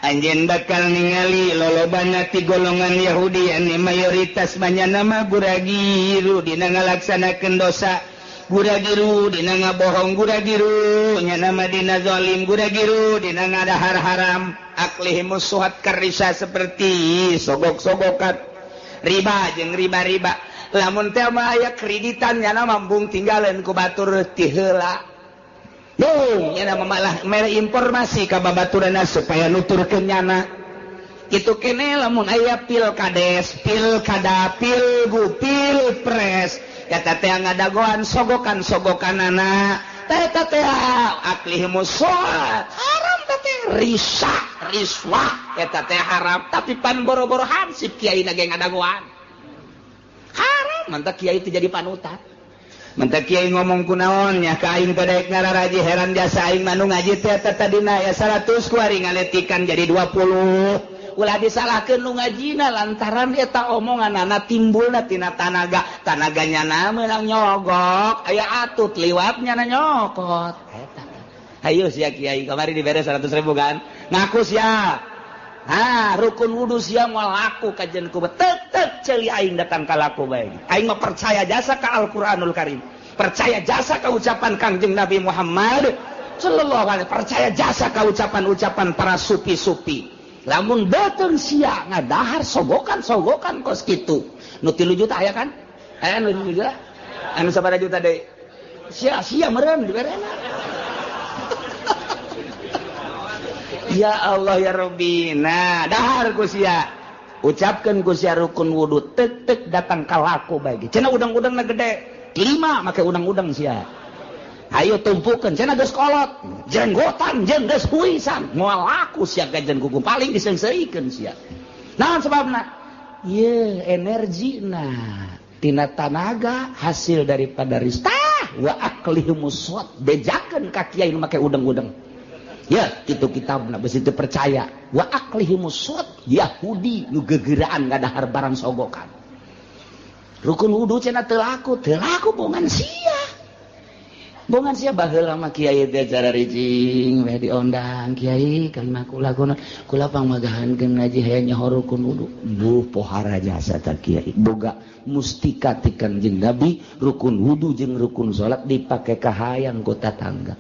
anjeun bakal ningali lolobana ti golongan Yahudi anu mayoritas banyana mah guragiru dina ngalaksanakeun dosa, guragiru dina ngabohong, guragiru nya mah dina zalim, guragiru dina ngadahar haram, aklihimus suhat karisa seperti sogok-sogokan riba jeung riba-riba. Lamun teh mah aya kreditan nyana mambung tinggalan ku batur ti heula. Duh, nyana malah mere informasi ka babaturanna supaya nuturkeun nyana. Kitu keneh lamun aya pilkades, pilkada, pilgu, pilpres, eta teh ngadagoan sogokan-sogokanana. Eta teh aklihimus suhat haram teh risa, riswah eta teh haram, tapi pan boro-boro hansip kiai na ge ngadagoan. Haram mantak kiai teh jadi panutan. Mantak kiai ngomong kunaon nya ka aing teh daek ngararaji heran jasa aing mah nu ngaji teh eta tadina ya 100 kuari ngaletikan jadi 20. Ulah disalahkeun nu ngajina lantaran eta omonganana timbulna tina tanaga, tanaganya na meunang nyogok, aya atut liwatnya na nyokot. Eta. Hayu sia kiai kamari dibere 100.000 kan? Ngaku sia. Ha, rukun wudu sia moal laku kajian ku tetep ceuli aing datang ka laku bae. Aing mah percaya jasa ka Al-Qur'anul Karim. Percaya jasa ka ucapan Kangjeng Nabi Muhammad sallallahu alaihi, percaya jasa ka ucapan-ucapan para supi-supi. Lamun beuteung sia ngadahar sogokan-sogokan kos kitu. Nu 3 juta aya kan? Aya nu 3 juta? Anu sabaraha juta deui? Sia-sia meureun diberena. Ya Allah ya Rabbi. Nah, dahar ku sia. Ucapkeun ku sia rukun wudu tek-tek datang ka laku bae. Cenah udang-udangna gede. 5 make udang-udang sia. Ayo tumpukeun cenah geus kolot, jenggotan jeung geus huisan. Moal laku sia gajen kuku paling diseungseurikeun sia. Naon sebabna? Ye energina tina tanaga hasil daripada ristah wa aklihimus suat bejakeun ka kiai nu make udang-udang. Ya, kitu kitabna besi teu percaya. Wa aklihimus suat Yahudi nu gegeraan ngadahar barang sogokan. Rukun wudu cenah teu laku, teu laku bongan sia. Bongan sia baheula mah kiai teh cara ricing we diondang kiai kalimah kula kula kula pangmagahankeun ngaji hayang nyaho rukun wudu. Buh pohara jasa ta kiai. Boga mustika ti Kangjeng Nabi rukun wudu jeung rukun salat dipake ka hayang ku tatangga.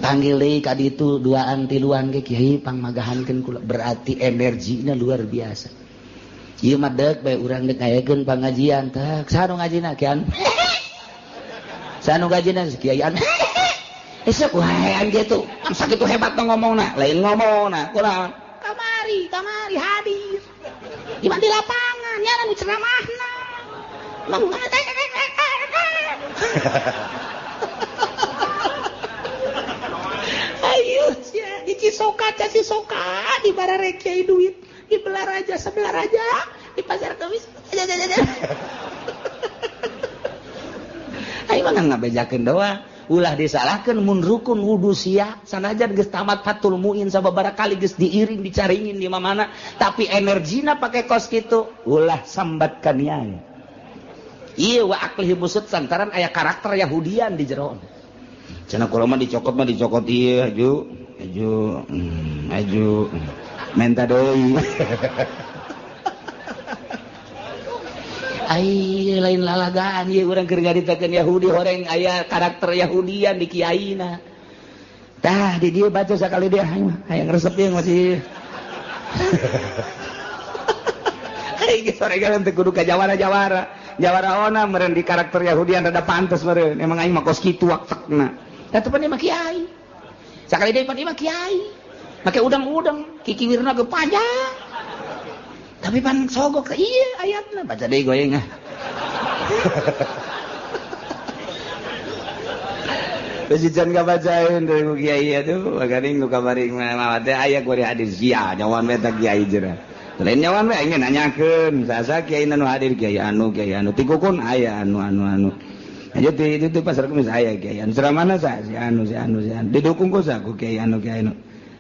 Panggil deui ka ditu duaan tiluan ge kiai pangmagahankeun kula, berarti energina luar biasa. Ieu mah deuk bae urang deuk ngayakeun pangajian teh. Saha nu ngajina kian? Saha nu ngajina kiai an. Esok wae an kitu. Sakitu hebat ngomongna, lain ngomongna. Kunaon? Kamari, kamari hadir. Di di lapangan nya nu ceramahna. Ayo sia di Cisoka, Cisoka di bararek kiai duit. Di belah raja sebelah raja di pasar Kamis. Ayo mah ngabejakeun doang, ulah disalahkeun mun rukun wudu sia sanajan geus tamat Fathul Muin sababaraha kali geus diiring dicaringin di mana-mana tapi energina pake kos kitu ulah sambat kaniaya. Ieu wa aklihi busut santaran aya karakter Yahudian di jero. Cenah kula mah dicokot ieu aju aju aju menta deui. Ai lain lalagaan ieu urang keur ngaritakeun Yahudi horeng aya karakter Yahudian di kiaina. Tah di dieu baca sakali dia hayang resep ieu masih. Ai geus horegan teu kudu ka jawara-jawara. Jawara ona meureun di karakter Yahudian rada pantes meureun. Emang aing mah kos kitu waktekna. Tah teu pan mah kiai. Sakali deui pan mah kiai. Make udang-udang, kikiwirna ge panjang. Tapi pan sogok iya ayatna baca deui goyeng ah. Geus can kabacaeun deui ku kiai atuh, bagaring nu kamari mah teh aya ku hadis sia nyawan we teh kiai jera. Lain nyawan we aing nanyakeun, sasa kiai nu hadir kiai anu tikukun aya anu anu anu. Aja di itu pasar Kemis aya kiai anu ceramahna sa si anu si anu si anu didukung ku sa ku kiai anu kiai anu.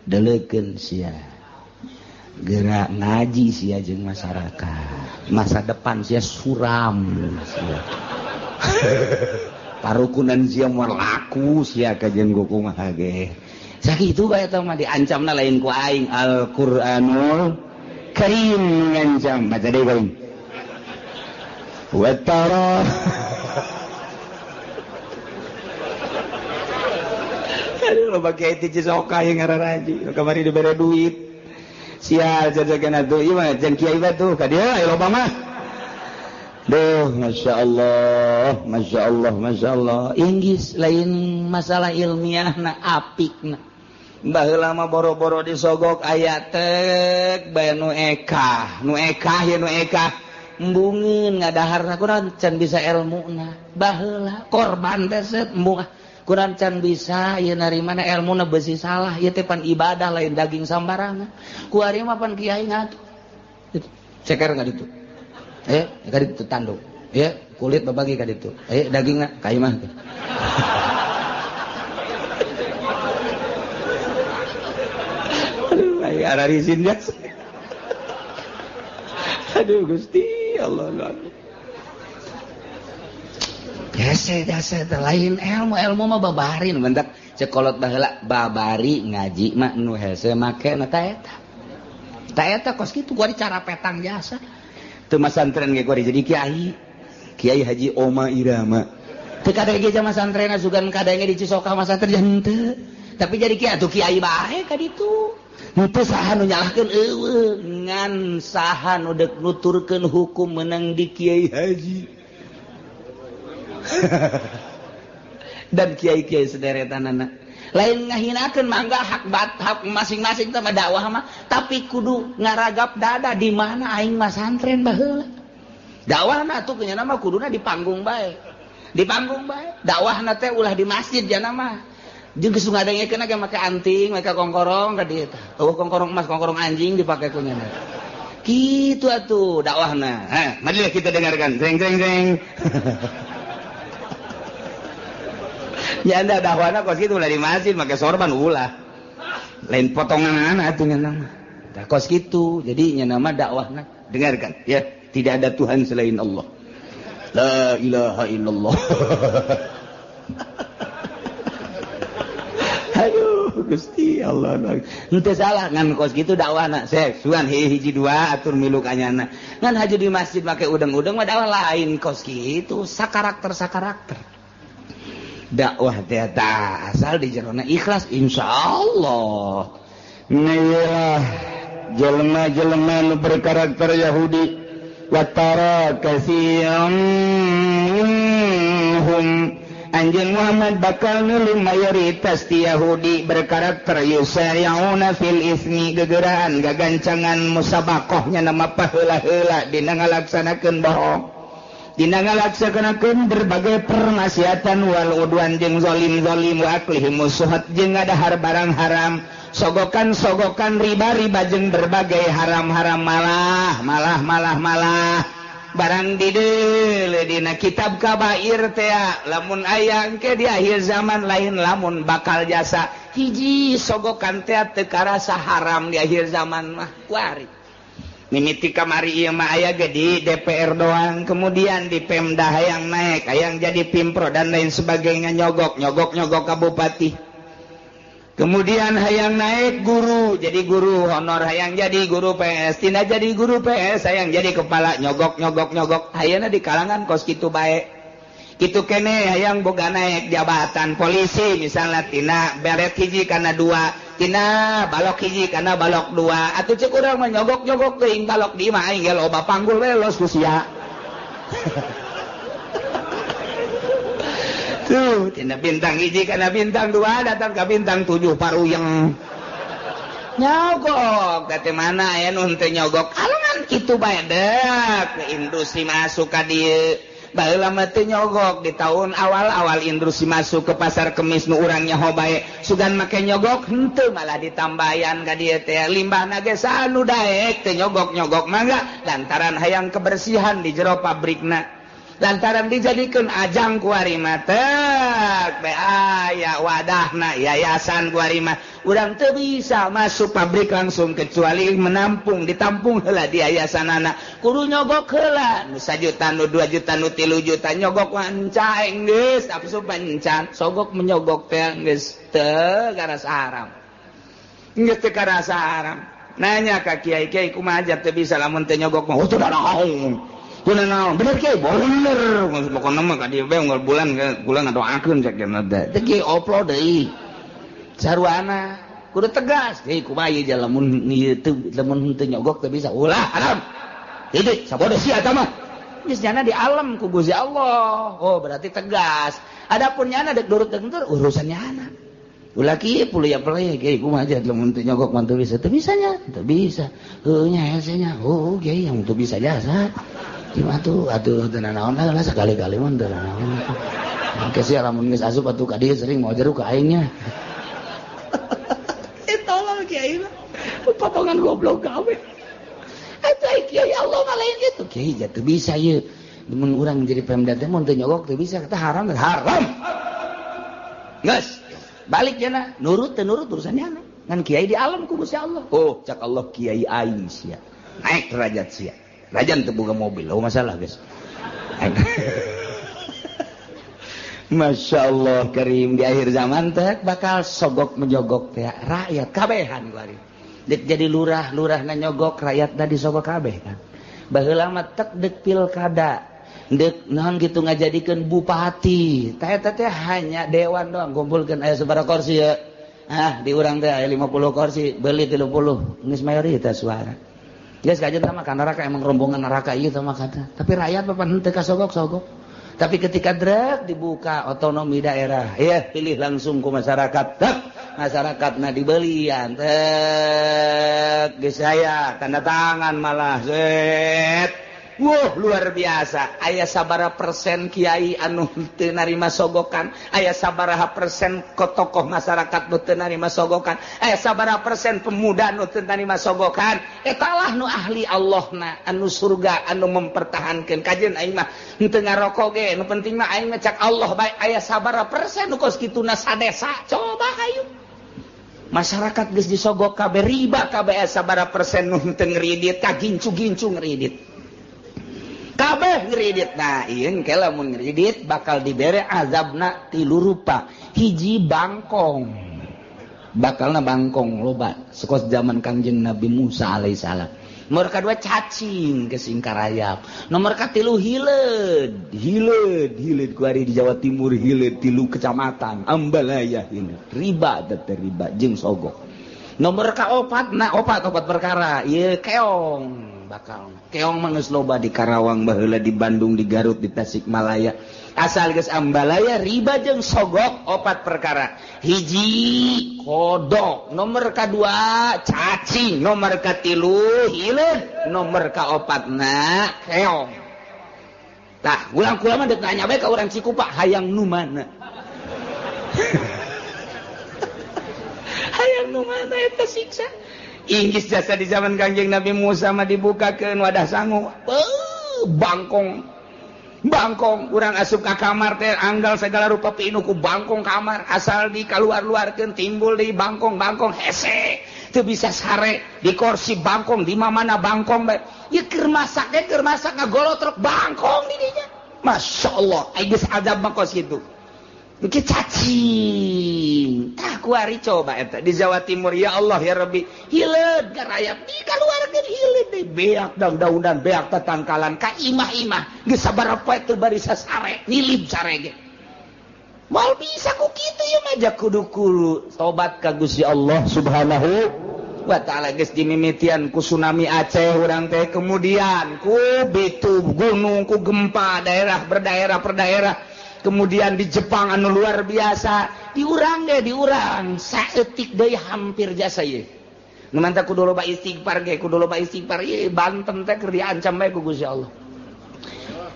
Deleukeun sia gerak ngaji sia jeung masyarakat masa depan sia suram sia parukunan sia moal laku sia ka jeung kumaha ge sakitu bae eta mah diancamna lain ku aing Al-Qur'anul Karim ngancam baca deui bae wa tara. Aduh loba kiai ti Cisoka yang ngararaji kamari dibere duit sial jajagan atuh ieu mah jeung kiai batuh ka dieu aya loba mah. Duh masyaallah masyaallah masyaallah inggis lain masalah ilmiahna apikna baheula mah boro-boro disogok aya tek bae nu ekah nu ekah ye nu ekah embungeun ngadaharna kurang can bisa elmuna baheula korban teh set embung kurang can bisa ieu narimana elmuna beusi salah ieu teh pan ibadah lain daging sambarangan ku ari mah pan kiai ngatuh ceker ka ditu ka ditu tanduk ye kulit babagi ka ditu dagingna ka imah. Aduh ai ararisin jas. Aduh Gusti Allah Allah. Hese jasa lain ilmu ilmu mah babarin bentak cekolot baheula babari ngaji mah nu hese make na ta eta. Ta eta kos kitu gua dicara petang jasa. Teu masantren ge gua jadi kiai. Kiai Haji Oma Irama. Teu kadenge ge masantrenna sugan kadenge di Cisoka masantren henteu. Tapi jadi kiai atuh kiai bae ka ditu. Henteu saha nu nyalahkeun eueuh ngan saha nu deuk nuturkeun hukum meunang di Kiai Haji. Dan kiai-kiai sederetanana lain ngahinakeun mangga hak hak masing-masing teh dakwah mah tapi kudu ngaragap dada di mana aing masantren baheula dakwahna atuh nya mah kuduna di panggung bae di panggung bae dakwahna teh ulah di masjid jana mah jeung geus ngadengekeun ge make anting make kongkorong ka dieu tah eueuh kongkorong emas kongkorong anjing dipake ku nya kitu atuh dakwahna. Ha marilah kita dengarkan jeng jeng jeng. Ya anda dakwahna kos kitu ulah di masjid make sorban ulah. Lain potongan atuh nya mah. Tah kos kitu. Jadi nya nama dakwahna dengarkan ya, tidak ada Tuhan selain Allah. La ilaha illallah. Aduh Gusti Allah. Henteu salah ngan kos kitu dakwahna. Sek suan hiji dua atur milu ka nyana. Ngan haji di masjid make udeng-udeng mah dakwah lain kos kitu, sakarakter-sakarakter. Dakwah teh asal di jerona ikhlas insyaallah. Ngelah jelema-jelema nu berkarakter Yahudi Wa tara katsiran minhum anjeun Muhammad bakal nulung mayoritas ti Yahudi berkarakter yusari'una fil ismi gegeraan gagancangan musabaqahnya nama paheula-heula dina ngalaksanakeun bohong dina ngalaksanakeun berbagai permaksiatan wal udwan jeung zalim-zalim wa aklihim suhat jeung ngadahar barang haram sogokan-sogokan riba-riba jeung berbagai haram-haram malah malah malah malah barang dideule dina kitab kabair teh lamun aya engke di akhir zaman lain lamun bakal jasa hiji sogokan teh teu karasa haram di akhir zaman mah kuari mimiti kamari ieu mah aya ge di DPR doang kemudian di Pemda hayang naik hayang jadi Pimpro dan lain sebagainya nyogok nyogok nyogok ka bupati. Kemudian hayang naik guru jadi guru honor hayang jadi guru PS tina jadi guru PS hayang jadi kepala nyogok nyogok nyogok hayana di kalangan kos kitu bae kitu kene hayang boga naik jabatan polisi misalnya tina beret hiji kana dua tina balok hiji kana balok dua atuh ceuk urang mah nyogok nyogok teuing balok di imah aing ge loba panggul we los ku sia. Tuh, tina bintang hiji kana bintang dua datang ka bintang 7 paruyeng. Nyogok, teh mana aya nu henteu nyogok? Kalangan kitu bae dek, industri masuk ka dieu. Baheula mah teu nyogok di tahun awal-awal industri masuk ke pasar kemis nu urang nyaho bae. Sugan make nyogok henteu malah ditambayan ka dieu teh. Limbahna ge saha nu daek teu nyogok-nyogok mangga lantaran hayang kebersihan di jero pabrikna. Lantaran dijadikan ajang kuari mah tek aya wadahna yayasan kuari mah urang teu bisa masuk pabrik langsung kecuali menampung ditampung heula di yayasanana kudu nyogok heula nu 1 juta nu 2 juta nu 3 juta nyogok wanca geus asup encan sogok menyogok teh geus teu karasa haram geus teu karasa haram nanya ka kiai-kiai kumaha aja teu bisa lamun teu nyogok mah teu naon teu naon bener kiai bener pokona mah ka dieu bae unggal bulan bulan ngadoakeun cek dina teh teh kiai oplo deui sarwana kudu tegas kiai kumaha ieu lamun ieu teu lamun teu nyogok teu bisa ulah haram titik sabodo sia eta mah geus nyana di alam ku Gusti Allah oh berarti tegas adapun nyana dek durut dek henteu urusan nyana ulah kieu puluh ya peleh kiai kumaha aja lamun teu nyogok mah teu bisa teu bisa nya teu bisa heuh nya hese nya oh kiai yang teu bisa jasa cuma tuh atuh teu nanaon lah sekali-kali mah teu nanaon. Engke sia lamun geus asup atuh ka dieu sering mau jeruk ka aing nya. Eh tolol kiai mah. Potongan goblok gawe. Eta kiai Allah mah lain kitu. Kiai ja teu bisa ieu. Mun urang jadi pemda teh mun teu nyogok teu bisa eta haram haram. Geus balik jana nurut teu nurut urusan nyana. Ngan kiai di alam ku Gusti Allah. Oh, cak Allah kiai aing sia. Naik derajat sia. Rajan teu boga mobil, oh masalah guys. Masya Allah karim di akhir zaman teh bakal sogok menyogok teh rakyat kabehan kuari. Dek jadi lurah, lurahna nyogok rakyatna disogok kabeh kan. Baheula mah tek dek pilkada, dek naon kitu ngajadikeun bupati. Teh eta teh hanya dewan doang kumpulkeun aya sabaraha kursi ya. Ah di urang teh aya 50 kursi, beuli 30, geus mayoritas suara. Geus kajen tah mah ka neraka emang rombongan neraka ieu tah mah kata. Tapi rakyat papan henteu kasogok-sogok. Tapi ketika drek dibuka otonomi daerah, ya pilih langsung ku masyarakat. Tek masyarakatna dibelian. Tek geus aya tanda tangan malah set. Wuh luar biasa. Aya sabaraha persen kiai anu teu narima sogokan, aya sabaraha persen tokoh masyarakat nu teu narima sogokan, aya sabaraha persen pemuda nu teu narima sogokan. Eta lah nu ahli Allahna, anu surga, anu mempertahankeun. Kajeun aing mah henteu ngarokok ge, nu penting mah aing mah cak Allah bae. Aya sabaraha persen nu kos kituna sadesa. Coba hayu. Masyarakat geus disogok kabeh riba kabeh aya sabaraha persen nu henteu ngridit, kagincu-gincu ngridit. Kabeh ngeridit. Nah ieu engke lamun ngeridit bakal dibere azabna tilu rupa. Hiji bangkong. Bakalna bangkong loba sekos zaman Kangjeng Nabi Musa alaihissalam. Nomor kadua cacing ke singkarayap. Nomor katilu hileud, hileud, hileud kuari di Jawa Timur hileud tilu kecamatan Ambalaya hileud. Riba teh riba jeung sogok. Nomor kaopat nah opat perkara ieu keong. bakal. Keong mah geus loba di Karawang baheula, di Bandung, di Garut, di Tasikmalaya. Asal geus ambalaya riba jeung sogok opat perkara. Hiji kodok, nomor kadua cacing, nomor katilu hileud, nomor kaopatna keong. Tah, ulang kula mah deuk nanya bae ka urang Cikupa hayang nu mana? Hayang nu mana eta siksa? Inggris jasa di zaman Kangjeng Nabi Musa mah dibukakeun wadah sangu. Bangkong. Bangkong urang asup ka kamar teh anggal segala rupa pinuh ku bangkong kamar, asal dikaluar-luarkeun timbul deui bangkong-bangkong hese. Teu bisa sare di kursi bangkong di mana bangkong bae. Ieu keur masak ge keur masak ngagolotrok bangkong di dinya. Masyaallah, ai geus azab mah kos kitu. Beuki cacing. Tah kuari coba eta di Jawa Timur ya Allah ya Rabbi. Hileud garayap dikaluarkeun hileud deui beak daun-daunan beak tatangkalan ka imah-imah geus sabaraha poe teu barisa sare nilib sare ge. Moal bisa ku kitu ieu mah ja kudu kulu tobat ka Gusti Allah Subhanahu wa ta'ala. Geus dimimitian ku tsunami Aceh urang teh, kemudian ku bitu gunung ku gempa daerah berdaerah per daerah, kemudian di Jepang anu luar biasa, diurang deh diurang saeutik deui hampir jasa ieu. Nu mantap kudu loba istighfar ge, kudu loba istighfar ieu Banten teh keur diancam bae ku Gusti Allah.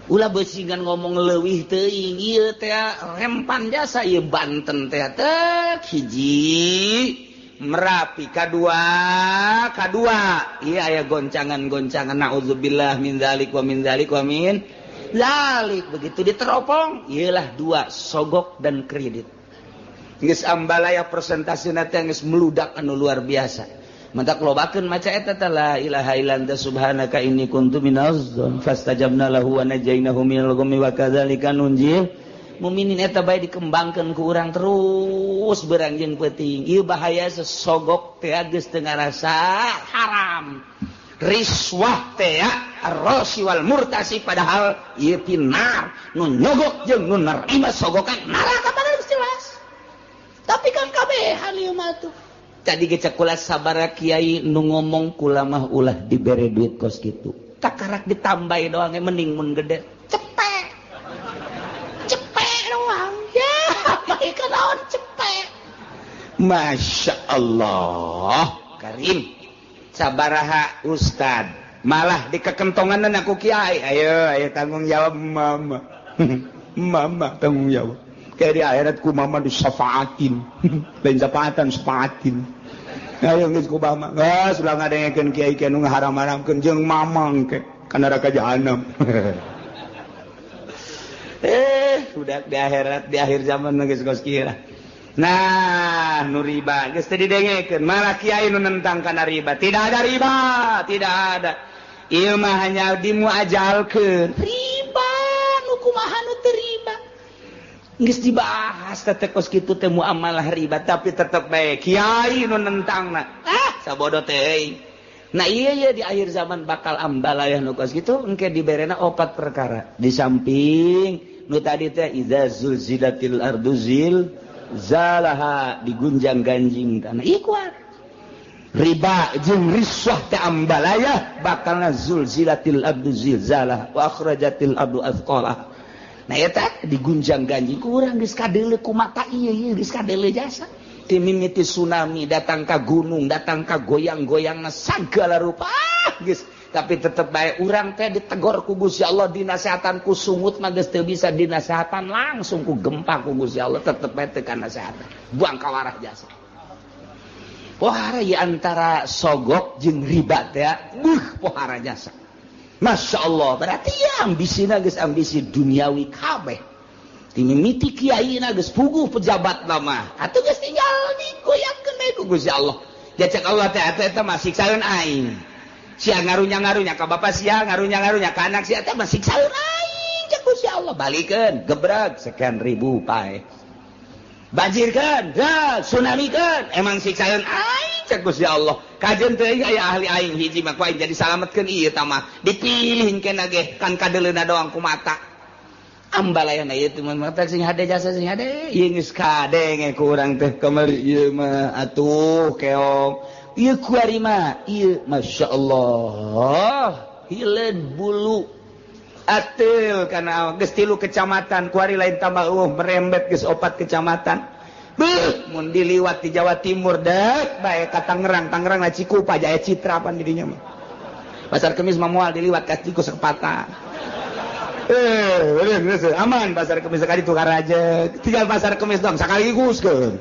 Ulah beusingan ngomong leuwih teuing ieu teh rempan jasa ieu Banten teh teh hiji Merapi kadua ieu aya goncangan-goncangan naudzubillah min dzalik wa min dzalik wa min dzalik. Begitu diteropong ieulah dua sogok dan kredit. Geus ambalaya persentasena teh geus meludak anu luar biasa. Mantak lobakeun maca eta teh la ilaha illa anta subhanaka inni kuntu minaz zalimin fastajabna lahu wa najainahu minal ghammi wa kadzalika nunjil muminin. Eta bae dikembangkeun ku urang terus berang jeung peuting. Ieu bahaya sesogok teh geus teu ngarasa haram. Riswah teh ar-rasi wal murtasi, padahal ieu pinar nu nyogok jeung nu nerima sogokan neraka padahal geus jelas. Tapi kan kabehan ieu mah tuh. Tadi ge cek kula sabara kiai nu ngomong kula mah ulah dibere duit kos kitu. Takarak ditambahi doang mending mun gede. Cepek. Cepek doang. Ya, bae naon cepek. Masya Allah, Karim. Sabaraha ustad malah dikekentonganan aku kiai. Ayo, ayo tanggung jawab mama. Mama tanggung jawab. Kayak di akhirat ku mama disafaatin. Lain syafaatan, syafaatin. Ayo geus ku mama. Geus ulah ngadengekeun kiai kiai nu ngaharam-haramkeun jeung mamang ke ka neraka jahanam. Udah di akhirat di akhir zaman geus kos kieu. Nah, nu riba geus teu didengekeun, malah kiai nu nentang kana riba. Tidak ada riba, tidak ada. Ieu mah hanya dimuajalkeun. Riba nu kumaha nu teu riba. Geus dibahas teh kos kitu teh muamalah riba, tapi tetep bae kiai nu nentangna. Ah, sabodo teh. Nah iya iya di akhir zaman bakal ambalayah nu kos kitu engke diberena opat perkara. Di samping nu tadi teh iza zulzilatil ardu zilzalaha, digunjang-ganjing tanah. Ieu kuat. Riba jeung riswah teh ambalayah bakalna zulzilatil ardu zilzalaha wa akhrajatil ardu athqalaha. Nah eta digunjang-ganjing ku urang geus kadeuleu ku mata ieu ieu geus kadeuleu jasa. Timimiti tsunami datang ka gunung, datang ka goyang-goyangna sagala rupa geus, tapi tetep bae urang teh ditegor ku Gusti Allah, dinasehatan ku sungut mah geus teu bisa dinasehatan langsung ku gempa ku Gusti Allah, tetep bae teu kanasehatan. Buang kawarah jasa. Pohara ieu antara sogok jeung riba teh, buh pohara jasa. Masya Allah, berarti ya ambisina geus ambisi duniawi kabeh. Timimiti kiaina geus puguh pejabat mah. Atuh geus tinggal digoyangkeun bae ku Gusti Allah. Jacek Allah teh atuh eta mah siksaeun aing. Sia ngarunya-ngarunya ka bapa sia, ngarunya-ngarunya ka anak sia teh mah siksaeun aing cek Gusti Allah. Balikeun, gebreg sekian ribu pae. Banjirkeun, tsunamikeun, emang siksaeun aing cek Gusti Allah. Kajen teh aya ahli aing hiji mah ku aing jadi salametkeun ieu tah mah. Dipilih kena ge kan kadeuleuna doang ku mata. Ambalayana ieu teh mah sing hade jasa sing hade ieu geus kadenge ku urang teh kamari ieu mah atuh keong. Ieu kuari mah ieu masyaallah hileun bulu atil kana geus 3 kecamatan kuari lain tambah merembet geus 4 kecamatan. Beuh mun diliwat di Jawa Timur dek bae ka Tangerang, Tangerang na Cikupa Jaya Citra pan di dinya mah. Pasar Kemis mah moal diliwat ka Ciku Sekepata. Aman pasar Kemis sekali tukar aja. Tinggal pasar Kemis dong sekaligus keun.